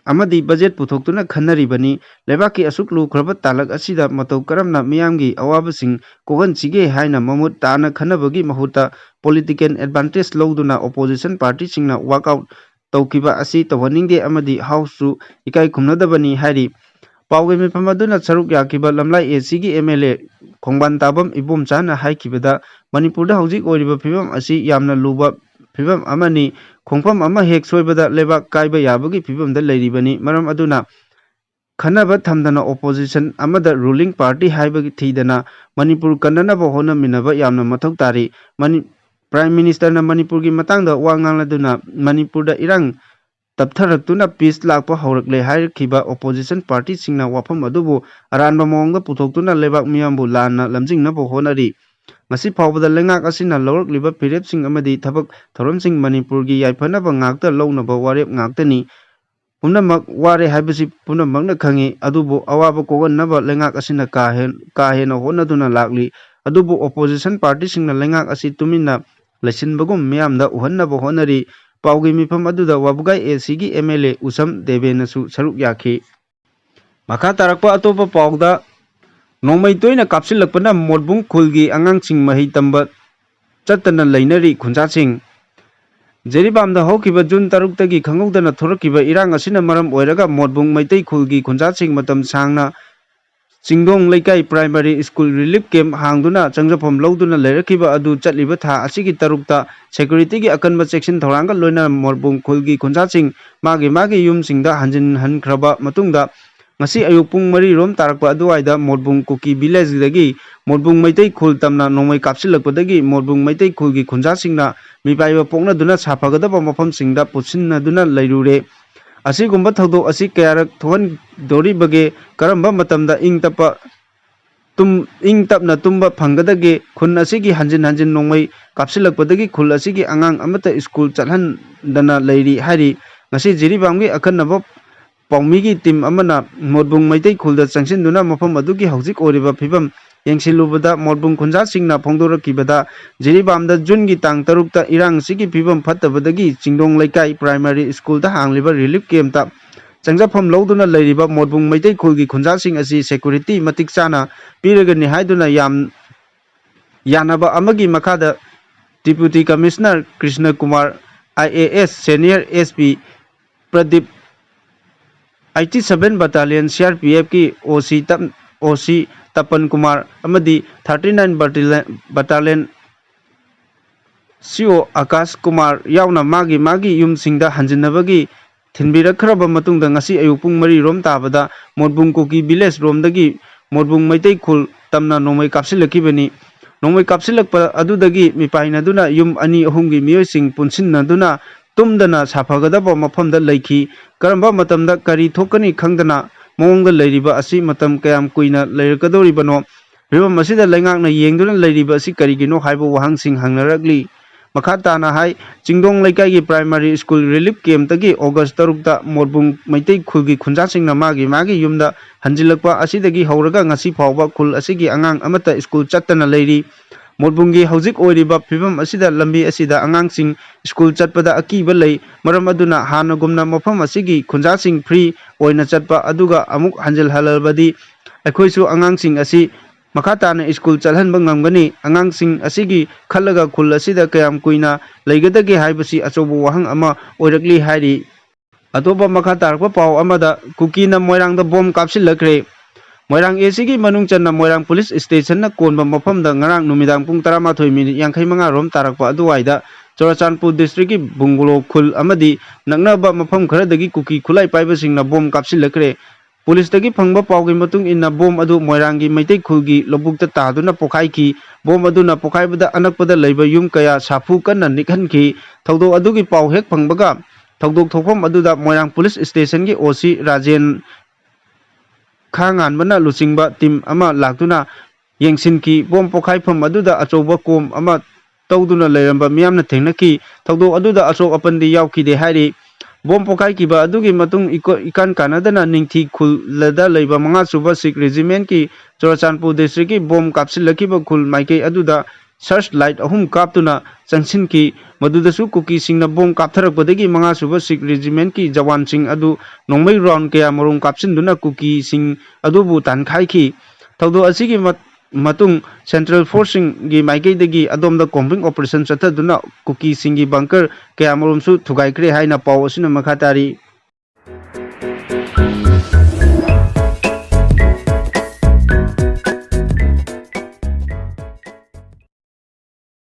ꯑꯃꯗꯤ ꯕꯖꯦꯠ ꯄꯨꯊꯣꯛꯇꯨꯅ ꯈꯟꯅꯔꯤꯕꯅꯤ꯫ ꯂꯩꯕꯥꯛꯀꯤ ꯑꯁꯨꯛ ꯂꯨꯈ꯭ꯔꯕ ꯇꯥꯂꯛ ꯑꯁꯤꯗ ꯃꯇꯧ ꯀꯔꯝꯅ ꯃꯤꯌꯥꯝꯒꯤ ꯑꯋꯥꯕꯁꯤꯡ ꯀꯣꯛꯍꯟꯁꯤꯒꯦ ꯍꯥꯏꯅ ꯃꯃꯨꯠ ꯇꯥꯅ ꯈꯟꯅꯕꯒꯤ ꯃꯍꯨꯠꯇ political advantage ꯂꯧꯗꯨꯅ opposition partyꯁꯤꯡꯅ walk out ꯇꯧꯈꯤꯕ ꯑꯁꯤ ꯇꯧꯍꯟꯅꯤꯡꯗꯦ ꯑꯃꯗꯤ Houseꯁꯨ ꯏꯀꯥꯏ ꯈꯨꯝꯅꯗꯕꯅꯤ ꯍꯥꯏꯔꯤ꯫ ꯄꯥꯎꯒꯤ ꯃꯤꯐꯝ ꯑꯗꯨꯅ ꯁꯔꯨꯛ ꯌꯥꯈꯤꯕ ꯂꯝꯂꯥꯏ ACꯒꯤ MLA ꯈꯣꯡꯕꯥꯟ ꯇꯥꯕꯝ ꯏꯕꯣꯝꯆꯥꯅ ꯍꯥꯏꯈꯤꯕꯗ, ꯃꯅꯤꯄꯨꯔꯗ ꯍꯧꯖꯤꯛ ꯑꯣꯏꯔꯤꯕ ꯐꯤꯕꯝ ꯑꯁꯤ ꯌꯥꯝꯅ ꯂꯨꯕ ꯐꯤꯕꯝ ꯑꯃꯅꯤ꯫ ꯈꯣꯡꯐꯝ ꯑꯃ ꯍꯦꯛ ꯁꯣꯏꯕꯗ ꯂꯩꯕꯥꯛ ꯀꯥꯏꯕ ꯌꯥꯕꯒꯤ ꯐꯤꯕꯝꯗ ꯂꯩꯔꯤꯕꯅꯤ꯫ ꯃꯔꯝ ꯑꯗꯨꯅ ꯈꯟꯅꯕ ꯊꯝꯗꯅ opposition ꯑꯃꯗ ruling party ꯍꯥꯏꯕꯒꯤ ꯊꯤꯗꯅ ꯃꯅꯤꯄꯨꯔ ꯀꯟꯅꯅꯕ ꯍꯣꯠꯅꯃꯤꯟꯅꯕ ꯌꯥꯝꯅ ꯃꯊꯧ ꯇꯥꯔꯤ꯫ ꯃꯅꯤ-, Prime Ministerꯅ ꯃꯅꯤꯄꯨꯔꯒꯤ ꯃꯇꯥꯡꯗ ꯋꯥ ꯉꯥꯡꯂꯗꯨꯅ ꯃꯅꯤꯄꯨꯔꯗ ꯏꯔꯥꯡ ꯇꯞꯊꯔꯛꯇꯨꯅ peace ꯂꯥꯛꯄ ꯍꯧꯔꯛꯂꯦ ꯍꯥꯏꯔꯛꯈꯤꯕ opposition partyꯁꯤꯡꯅ ꯋꯥꯐꯝ ꯑꯗꯨꯕꯨ ꯑꯔꯥꯟꯕ ꯃꯑꯣꯡꯗ ꯄꯨꯊꯣꯛꯇꯨꯅ ꯂꯩꯕꯥꯛ ꯃꯤꯌꯥꯝꯕꯨ ꯂꯥꯟꯅ ꯂꯝꯖꯤꯡꯅꯕ ꯍꯣꯠꯅꯔꯤ꯫ ꯉꯁꯤ ꯐꯥꯎꯕꯗ ꯂꯩꯉꯥꯛ ꯑꯁꯤꯅ ꯂꯧꯔꯛꯂꯤꯕ ꯐꯤꯔꯦꯞꯁꯤꯡ ꯑꯃꯗꯤ ꯊꯕꯛ ꯊꯧꯔꯝꯁꯤꯡ ꯃꯅꯤꯄꯨꯔꯒꯤ ꯌꯥꯏꯐꯅꯕ ꯉꯥꯛꯇ ꯂꯧꯅꯕ ꯋꯥꯔꯦꯞ ꯉꯥꯛꯇꯅꯤ꯫ ꯄꯨꯝꯅꯃꯛ ꯋꯥꯔꯦ ꯍꯥꯏꯕꯁꯤ ꯄꯨꯝꯅꯃꯛꯅ ꯈꯪꯏ, ꯑꯗꯨꯕꯨ ꯑꯋꯥꯕ ꯀꯣꯛꯍꯟꯅꯕ ꯂꯩꯉꯥꯛ ꯑꯁꯤꯅ ꯀꯥ ꯍꯦꯟ-, ꯀꯥ ꯍꯦꯟꯅ ꯍꯣꯠꯅꯗꯨꯅ ꯂꯥꯛꯂꯤ꯫ ꯑꯗꯨꯕꯨ opposition partyꯁꯤꯡꯅ ꯂꯩꯉꯥꯛ ꯑꯁꯤ ꯇꯨꯃꯤꯟꯅ ꯂꯩꯁꯤꯟꯕꯒꯨꯝ ꯃꯤꯌꯥꯝꯗ ꯎꯍꯟꯅꯕ ꯍꯣꯠꯅꯔꯤ꯫ ꯄꯥꯎꯒꯤ ꯃꯤꯐꯝ ꯑꯗꯨꯗ ꯋꯥꯕꯒꯥꯏ ACꯒꯤ MLA ꯎꯁꯝ ꯗꯦꯕꯦꯅꯁꯨ ꯁꯔꯨꯛ ꯌꯥꯈꯤ꯫ ꯃꯈꯥ ꯇꯥꯔꯛꯄ ꯑꯇꯣꯞꯄ ꯄꯥꯎꯗ, ꯅꯣꯡꯃꯩ ꯇꯣꯏꯅ ꯀꯥꯞꯁꯤꯜꯂꯛꯄꯅ ꯃꯣꯠꯕꯨꯡ ꯈꯨꯜꯒꯤ ꯑꯉꯥꯡꯁꯤꯡ ꯃꯍꯩ ꯇꯝꯕ ꯆꯠꯇꯅ ꯂꯩꯅꯔꯤ ꯈꯨꯟꯖꯥꯁꯤꯡ꯫ ꯖꯤꯔꯤꯕꯥꯝꯗ ꯍꯧꯈꯤꯕ ꯖꯨꯟ ꯇꯔꯨꯛꯇꯒꯤ ꯈꯪꯍꯧꯗꯅ ꯊꯣꯔꯛꯈꯤꯕ ꯏꯔꯥꯡ ꯑꯁꯤꯅ ꯃꯔꯝ ꯑꯣꯏꯔꯒ ꯃꯣꯠꯕꯨꯡ ꯃꯩꯇꯩ ꯈꯨꯜꯒꯤ ꯈꯨꯟꯖꯥꯁꯤꯡ ꯃꯇꯝ ꯁꯥꯡꯅ ꯆꯤꯡꯗꯣꯡ ꯂꯩꯀꯥꯏ primary school relief camp ꯍꯥꯡꯗꯨꯅ ꯆꯪꯖꯐꯝ ꯂꯧꯗꯨꯅ ꯂꯩꯔꯛꯈꯤꯕ ꯑꯗꯨ ꯆꯠꯂꯤꯕ ꯊꯥ ꯑꯁꯤꯒꯤ ꯇꯔꯨꯛꯇ securityꯒꯤ ꯑꯀꯟꯕ ꯆꯦꯛꯁꯤꯟ ꯊꯧꯔꯥꯡꯒ ꯂꯣꯏꯅꯅ ꯃꯣꯠꯕꯨꯡ ꯈꯨꯜꯒꯤ ꯈꯨꯟꯖꯥꯁꯤꯡ ꯃꯥꯒꯤ ꯃꯥꯒꯤ ꯌꯨꯝꯁꯤꯡꯗ ꯍꯟꯖꯤꯟꯍꯟꯈ꯭ꯔꯕ ꯃꯇꯨꯡꯗ, ꯉꯁꯤ ꯑꯌꯨꯛ ꯄꯨꯡ ꯃꯔꯤ ꯔꯣꯝ ꯇꯥꯔꯛꯄ ꯑꯗꯨꯋꯥꯏꯗ ꯃꯣꯠꯕꯨꯡ ꯀꯨꯀꯤ villageꯗꯒꯤ ꯃꯣꯠꯕꯨꯡ ꯃꯩꯇꯩ ꯈꯨꯜ ꯇꯝꯅ ꯅꯣꯡꯃꯩ ꯀꯥꯞꯁꯤꯜꯂꯛꯄꯗꯒꯤ ꯃꯣꯠꯕꯨꯡ ꯃꯩꯇꯩ ꯈꯨꯜꯒꯤ ꯈꯨꯟꯖꯥꯁꯤꯡꯅ ꯃꯤꯄꯥꯏꯕ ꯄꯣꯛꯅꯗꯨꯅ ꯁꯥꯐꯒꯗꯕ ꯃꯐꯝꯁꯤꯡꯗ ꯄꯨꯠꯁꯤꯟꯅꯗꯨꯅ ꯂꯩꯔꯨꯔꯦ꯫ ꯑꯁꯤꯒꯨꯝꯕ ꯊꯧꯗꯣꯛ ꯑꯁꯤ ꯀꯌꯥꯔꯛ ꯊꯣꯛꯍꯟꯗꯣꯔꯤꯕꯒꯦ? ꯀꯔꯝꯕ ꯃꯇꯝꯗ ꯏꯪ ꯇꯞꯄ ꯇꯨꯝ-, ꯏꯪ ꯇꯞꯅ ꯇꯨꯝꯕ ꯐꯪꯒꯗꯒꯦ? ꯈꯨꯟ ꯑꯁꯤꯒꯤ ꯍꯟꯖꯤꯟ ꯍꯟꯖꯤꯟ ꯅꯣꯡꯃꯩ ꯀꯥꯞꯁꯤꯜꯂꯛꯄꯗꯒꯤ ꯈꯨꯜ ꯑꯁꯤꯒꯤ ꯑꯉꯥꯡ ꯑꯃꯠꯇ school ꯆꯠꯍꯟꯗꯅ ꯂꯩꯔꯤ ꯍꯥꯏꯔꯤ꯫ ꯉꯁꯤ ꯖꯤꯔꯤꯕꯥꯝꯒꯤ ꯑꯈꯟꯅꯕ ꯄꯥꯎꯃꯤꯒꯤ team ꯑꯃꯅ ꯃꯣꯠꯕꯨꯡ ꯃꯩꯇꯩ ꯈꯨꯜꯗ ꯆꯪꯁꯤꯟꯗꯨꯅ ꯃꯐꯝ ꯑꯗꯨꯒꯤ ꯍꯧꯖꯤꯛ ꯑꯣꯏꯔꯤꯕ ꯐꯤꯕꯝ ꯌꯦꯡꯁꯤꯜꯂꯨꯕꯗ, ꯃꯣꯠꯕꯨꯡ ꯈꯨꯟꯖꯥꯁꯤꯡꯅ ꯐꯣꯡꯗꯣꯔꯛꯈꯤꯕꯗ, ꯖꯤꯔꯤꯕꯥꯝꯗ ꯖꯨꯟꯒꯤ ꯇꯥꯡ ꯇꯔꯨꯛꯇ ꯏꯔꯥꯡ ꯑꯁꯤꯒꯤ ꯐꯤꯕꯝ ꯐꯠꯇꯕꯗꯒꯤ ꯆꯤꯡꯗꯣꯡ ꯂꯩꯀꯥꯏ primary schoolꯗ ꯍꯥꯡꯂꯤꯕ relief campꯇ ꯆꯪꯖꯐꯝ ꯂꯧꯗꯨꯅ ꯂꯩꯔꯤꯕ ꯃꯣꯠꯕꯨꯡ ꯃꯩꯇꯩ ꯈꯨꯜꯒꯤ ꯈꯨꯟꯖꯥꯁꯤꯡ ꯑꯁꯤ security ꯃꯇꯤꯛ ꯆꯥꯅ ꯄꯤꯔꯒꯅꯤ ꯍꯥꯏꯗꯨꯅ ꯌꯥꯝ ꯌꯥꯅꯕ ꯑꯃꯒꯤ ꯃꯈꯥꯗ Deputy Commissioner Krishna Kumar, I A S Senior S P Pradeep, eighty seven Battalion C R P F ꯀꯤ O C ꯇꯞ-, O C ꯇꯄꯟ ꯀꯨꯃꯥꯔ ꯑꯃꯗꯤ thirty nine Battalion, Battalion C O Akash Kumar ꯌꯥꯎꯅ ꯃꯥꯒꯤ ꯃꯥꯒꯤ ꯌꯨꯝꯁꯤꯡꯗ ꯍꯟꯖꯤꯟꯅꯕꯒꯤ ꯊꯤꯟꯕꯤꯔꯛꯈ꯭ꯔꯕ ꯃꯇꯨꯡꯗ ꯉꯁꯤ ꯑꯌꯨꯛ ꯄꯨꯡ ꯃꯔꯤ ꯔꯣꯝ ꯇꯥꯕꯗ ꯃꯣꯠꯕꯨꯡ ꯀꯨꯀꯤ village ꯔꯣꯝꯗꯒꯤ ꯃꯣꯠꯕꯨꯡ ꯃꯩꯇꯩ ꯈꯨꯜ ꯇꯝꯅ ꯅꯣꯡꯃꯩ ꯀꯥꯞꯁꯤꯜꯂꯛꯈꯤꯕꯅꯤ꯫ ꯅꯣꯡꯃꯩ ꯀꯥꯞꯁꯤꯜꯂꯛꯄ ꯑꯗꯨꯗꯒꯤ ꯃꯤꯄꯥꯏꯅꯗꯨꯅ ꯌꯨꯝ ꯑꯅꯤ ꯑꯍꯨꯝꯒꯤ ꯃꯤꯑꯣꯏꯁꯤꯡ ꯄꯨꯟꯁꯤꯟꯅꯗꯨꯅ ꯇꯨꯝꯗꯅ ꯁꯥꯐꯒꯗꯕ ꯃꯐꯝꯗ ꯂꯩꯈꯤ꯫ ꯀꯔꯝꯕ ꯃꯇꯝꯗ ꯀꯔꯤ ꯊꯣꯛꯀꯅꯤ ꯈꯪꯗꯅ ꯃꯑꯣꯡꯗ ꯂꯩꯔꯤꯕ ꯑꯁꯤ ꯃꯇꯝ ꯀꯌꯥꯝ ꯀꯨꯏꯅ ꯂꯩꯔꯛꯀꯗꯧꯔꯤꯕꯅꯣ? ꯐꯤꯕꯝ ꯑꯁꯤꯗ ꯂꯩꯉꯥꯛꯅ ꯌꯦꯡꯗꯨꯅ ꯂꯩꯔꯤꯕ ꯑꯁꯤ ꯀꯔꯤꯒꯤꯅꯣ ꯍꯥꯏꯕ ꯋꯥꯍꯪꯁꯤꯡ ꯍꯪꯅꯔꯛꯂꯤ꯫ ꯃꯈꯥ ꯇꯥꯅ ꯍꯥꯏ, ꯆꯤꯡꯗꯣꯡ ꯂꯩꯀꯥꯏꯒꯤ primary school relief camp ꯇꯒꯤ August ꯇꯔꯨꯛꯇ ꯃꯣꯠꯕꯨꯡ ꯃꯩꯇꯩ ꯈꯨꯜꯒꯤ ꯈꯨꯟꯖꯥꯁꯤꯡꯅ ꯃꯥꯒꯤ ꯃꯥꯒꯤ ꯌꯨꯝꯗ ꯍꯟꯖꯤꯜꯂꯛꯄ ꯑꯁꯤꯗꯒꯤ ꯍꯧꯔꯒ ꯉꯁꯤ ꯐꯥꯎꯕ ꯈꯨꯜ ꯑꯁꯤꯒꯤ ꯑꯉꯥꯡ ꯑꯃꯠꯇ school ꯆꯠꯇꯅ ꯂꯩꯔꯤ꯫ ꯃꯣꯠꯕꯨꯡꯒꯤ ꯍꯧꯖꯤꯛ ꯑꯣꯏꯔꯤꯕ ꯐꯤꯕꯝ ꯑꯁꯤꯗ ꯂꯝꯕꯤ ꯑꯁꯤꯗ ꯑꯉꯥꯡꯁꯤꯡ school ꯆꯠꯄꯗ ꯑꯀꯤꯕ ꯂꯩ꯫ ꯃꯔꯝ ꯑꯗꯨꯅ ꯍꯥꯟꯅꯒꯨꯝꯅ ꯃꯐꯝ ꯑꯁꯤꯒꯤ ꯈꯨꯟꯖꯥꯁꯤꯡ free ꯑꯣꯏꯅ ꯆꯠꯄ ꯑꯗꯨꯒ ꯑꯃꯨꯛ ꯍꯟꯖꯤꯜꯍꯜꯂꯕꯗꯤ ꯑꯩꯈꯣꯏꯁꯨ ꯑꯉꯥꯡꯁꯤꯡ ꯑꯁꯤ ꯃꯈꯥ ꯇꯥꯅ school ꯆꯠꯍꯟꯕ ꯉꯝꯒꯅꯤ꯫ ꯑꯉꯥꯡꯁꯤꯡ ꯑꯁꯤꯒꯤ ꯈꯜꯂꯒ ꯈꯨꯜ ꯑꯁꯤꯗ ꯀꯌꯥꯝ ꯀꯨꯏꯅ ꯂꯩꯒꯗꯒꯦ ꯍꯥꯏꯕꯁꯤ ꯑꯆꯧꯕ ꯋꯥꯍꯪ ꯑꯃ ꯑꯣꯏꯔꯛꯂꯤ ꯍꯥꯏꯔꯤ꯫ ꯑꯇꯣꯞꯄ ꯃꯈꯥ ꯇꯥꯔꯛꯄ ꯄꯥꯎ ꯑꯃꯗ, ꯀꯨꯀꯤꯅ ꯃꯣꯏꯔꯥꯡꯗ ꯕꯣꯝ ꯀꯥꯞꯁꯤꯜꯂꯛꯈ꯭ꯔꯦ꯫ ꯃꯣꯏꯔꯥꯡ A C ꯒꯤ ꯃꯅꯨꯡ ꯆꯟꯅ ꯃꯣꯏꯔꯥꯡ police station ꯅ ꯀꯣꯟꯕ ꯃꯐꯝꯗ ꯉꯔꯥꯡ ꯅꯨꯃꯤꯗꯥꯡ ꯄꯨꯡ ꯇꯔꯥꯃꯥꯊꯣꯏ minute ꯌꯥꯡꯈꯩ ꯃꯉꯥ ꯔꯣꯝ ꯇꯥꯔꯛꯄ ꯑꯗꯨꯋꯥꯏꯗ ꯆꯨꯔꯆꯥꯟꯄꯨꯔ district ꯀꯤ ꯕꯨꯡꯒꯂꯣ ꯈꯨꯜ ꯑꯃꯗꯤ ꯅꯛꯅꯕ ꯃꯐꯝ ꯈꯔꯗꯒꯤ ꯀꯨꯀꯤ ꯈꯨꯠꯂꯥꯏ ꯄꯥꯏꯕꯁꯤꯡꯅ ꯕꯣꯝ ꯀꯥꯞꯁꯤꯜꯂꯛꯈ꯭ꯔꯦ꯫ Police ꯇꯒꯤ ꯐꯪꯕ ꯄꯥꯎꯒꯤ ꯃꯇꯨꯡ ꯏꯟꯅ, ꯕꯣꯝ ꯑꯗꯨ ꯃꯣꯏꯔꯥꯡꯒꯤ ꯃꯩꯇꯩ ꯈꯨꯜꯒꯤ ꯂꯧꯕꯨꯛꯇ ꯇꯥꯗꯨꯅ ꯄꯣꯈꯥꯏꯈꯤ꯫ ꯕꯣꯝ ꯑꯗꯨꯅ ꯄꯣꯈꯥꯏꯕꯗ ꯑꯅꯛꯄꯗ ꯂꯩꯕ ꯌꯨꯝ ꯀꯌꯥ ꯁꯥꯐꯨ ꯀꯟꯅ ꯅꯤꯛꯍꯟꯈꯤ꯫ ꯊꯧꯗꯣꯛ ꯑꯗꯨꯒꯤ ꯄꯥꯎ ꯍꯦꯛ ꯐꯪꯕꯒ ꯊꯧꯗꯣꯛ ꯊꯣꯛꯐꯝ ꯑꯗꯨꯗ ꯃꯣꯏꯔꯥꯡ police station ꯒꯤ O C ꯔꯥꯖꯦꯟ ꯈꯥꯉꯥꯟꯕꯅ ꯂꯨꯆꯤꯡꯕ team ꯑꯃ ꯂꯥꯛꯇꯨꯅ ꯌꯦꯡꯁꯤꯟꯈꯤ꯫ ꯕꯣꯝ ꯄꯣꯈꯥꯏꯐꯝ ꯑꯗꯨꯗ ꯑꯆꯧꯕ ꯀꯣꯝ ꯑꯃ ꯇꯧꯗꯨꯅ ꯂꯩꯔꯝꯕ ꯃꯤꯌꯥꯝꯅ ꯊꯦꯡꯅꯈꯤ꯫ ꯊꯧꯗꯣꯛ ꯑꯗꯨꯗ ꯑꯁꯣꯛ ꯑꯄꯟꯗꯤ ꯌꯥꯎꯈꯤꯗꯦ ꯍꯥꯏꯔꯤ꯫ ꯕꯣꯝ ꯄꯣꯈꯥꯏꯈꯤꯕ ꯑꯗꯨꯒꯤ ꯃꯇꯨꯡ ꯏꯀꯣ-, ꯏꯀꯥꯟ ꯀꯥꯟꯅꯗꯅ ꯅꯤꯡꯊꯤ ꯈꯨꯜꯗ ꯂꯩꯕ ꯃꯉꯥ ꯁꯨꯕ Sikh Regiment ꯀꯤ ꯆꯨꯔꯆꯥꯟꯄꯨꯔ district ꯀꯤ ꯕꯣꯝ ꯀꯥꯞꯁꯤꯜꯂꯛꯈꯤꯕ ꯈꯨꯜ ꯃꯥꯏꯀꯩ ꯑꯗꯨꯗ search light ꯑꯍꯨꯝ ꯀꯥꯞꯇꯨꯅ ꯆꯪꯁꯤꯟꯈꯤ꯫ ꯃꯗꯨꯗꯁꯨ ꯀꯨꯀꯤꯁꯤꯡꯅ ꯕꯣꯝ ꯀꯥꯞꯊꯔꯛꯄꯗꯒꯤ ꯃꯉꯥꯁꯨꯕ ꯁꯤꯈ ꯔꯦꯖꯤꯃꯦꯟꯠꯀꯤ ꯖꯋꯥꯟꯁꯤꯡ ꯑꯗꯨ ꯅꯣꯡꯃꯩ ꯔꯥꯎꯟ ꯀꯌꯥ ꯃꯔꯨꯝ ꯀꯥꯞꯁꯤꯟꯗꯨꯅ ꯀꯨꯀꯤꯁꯤꯡ ꯑꯗꯨꯕꯨ ꯇꯥꯟꯈꯥꯏꯈꯤ꯫ ꯊꯧꯗꯣꯛ ꯑꯁꯤꯒꯤ ꯃꯠ-, ꯃꯇꯨꯡ ꯁꯦꯟꯇ꯭ꯔꯦꯜ ꯐꯣꯔꯁꯁꯤꯡꯒꯤ ꯃꯥꯏꯀꯩꯗꯒꯤ ꯑꯗꯣꯝꯗ ꯀꯣꯝꯕꯤꯡ ꯑꯣꯄꯔꯦꯁꯟ ꯆꯠꯊꯗꯨꯅ ꯀꯨꯀꯤꯁꯤꯡꯒꯤ ꯕꯪꯀꯔ ꯀꯌꯥ ꯃꯔꯨꯝꯁꯨ ꯊꯨꯒꯥꯏꯈ꯭ꯔꯦ ꯍꯥꯏꯅ ꯄꯥꯎ ꯑꯁꯤꯅ ꯃꯈꯥ ꯇꯥꯔꯤ꯫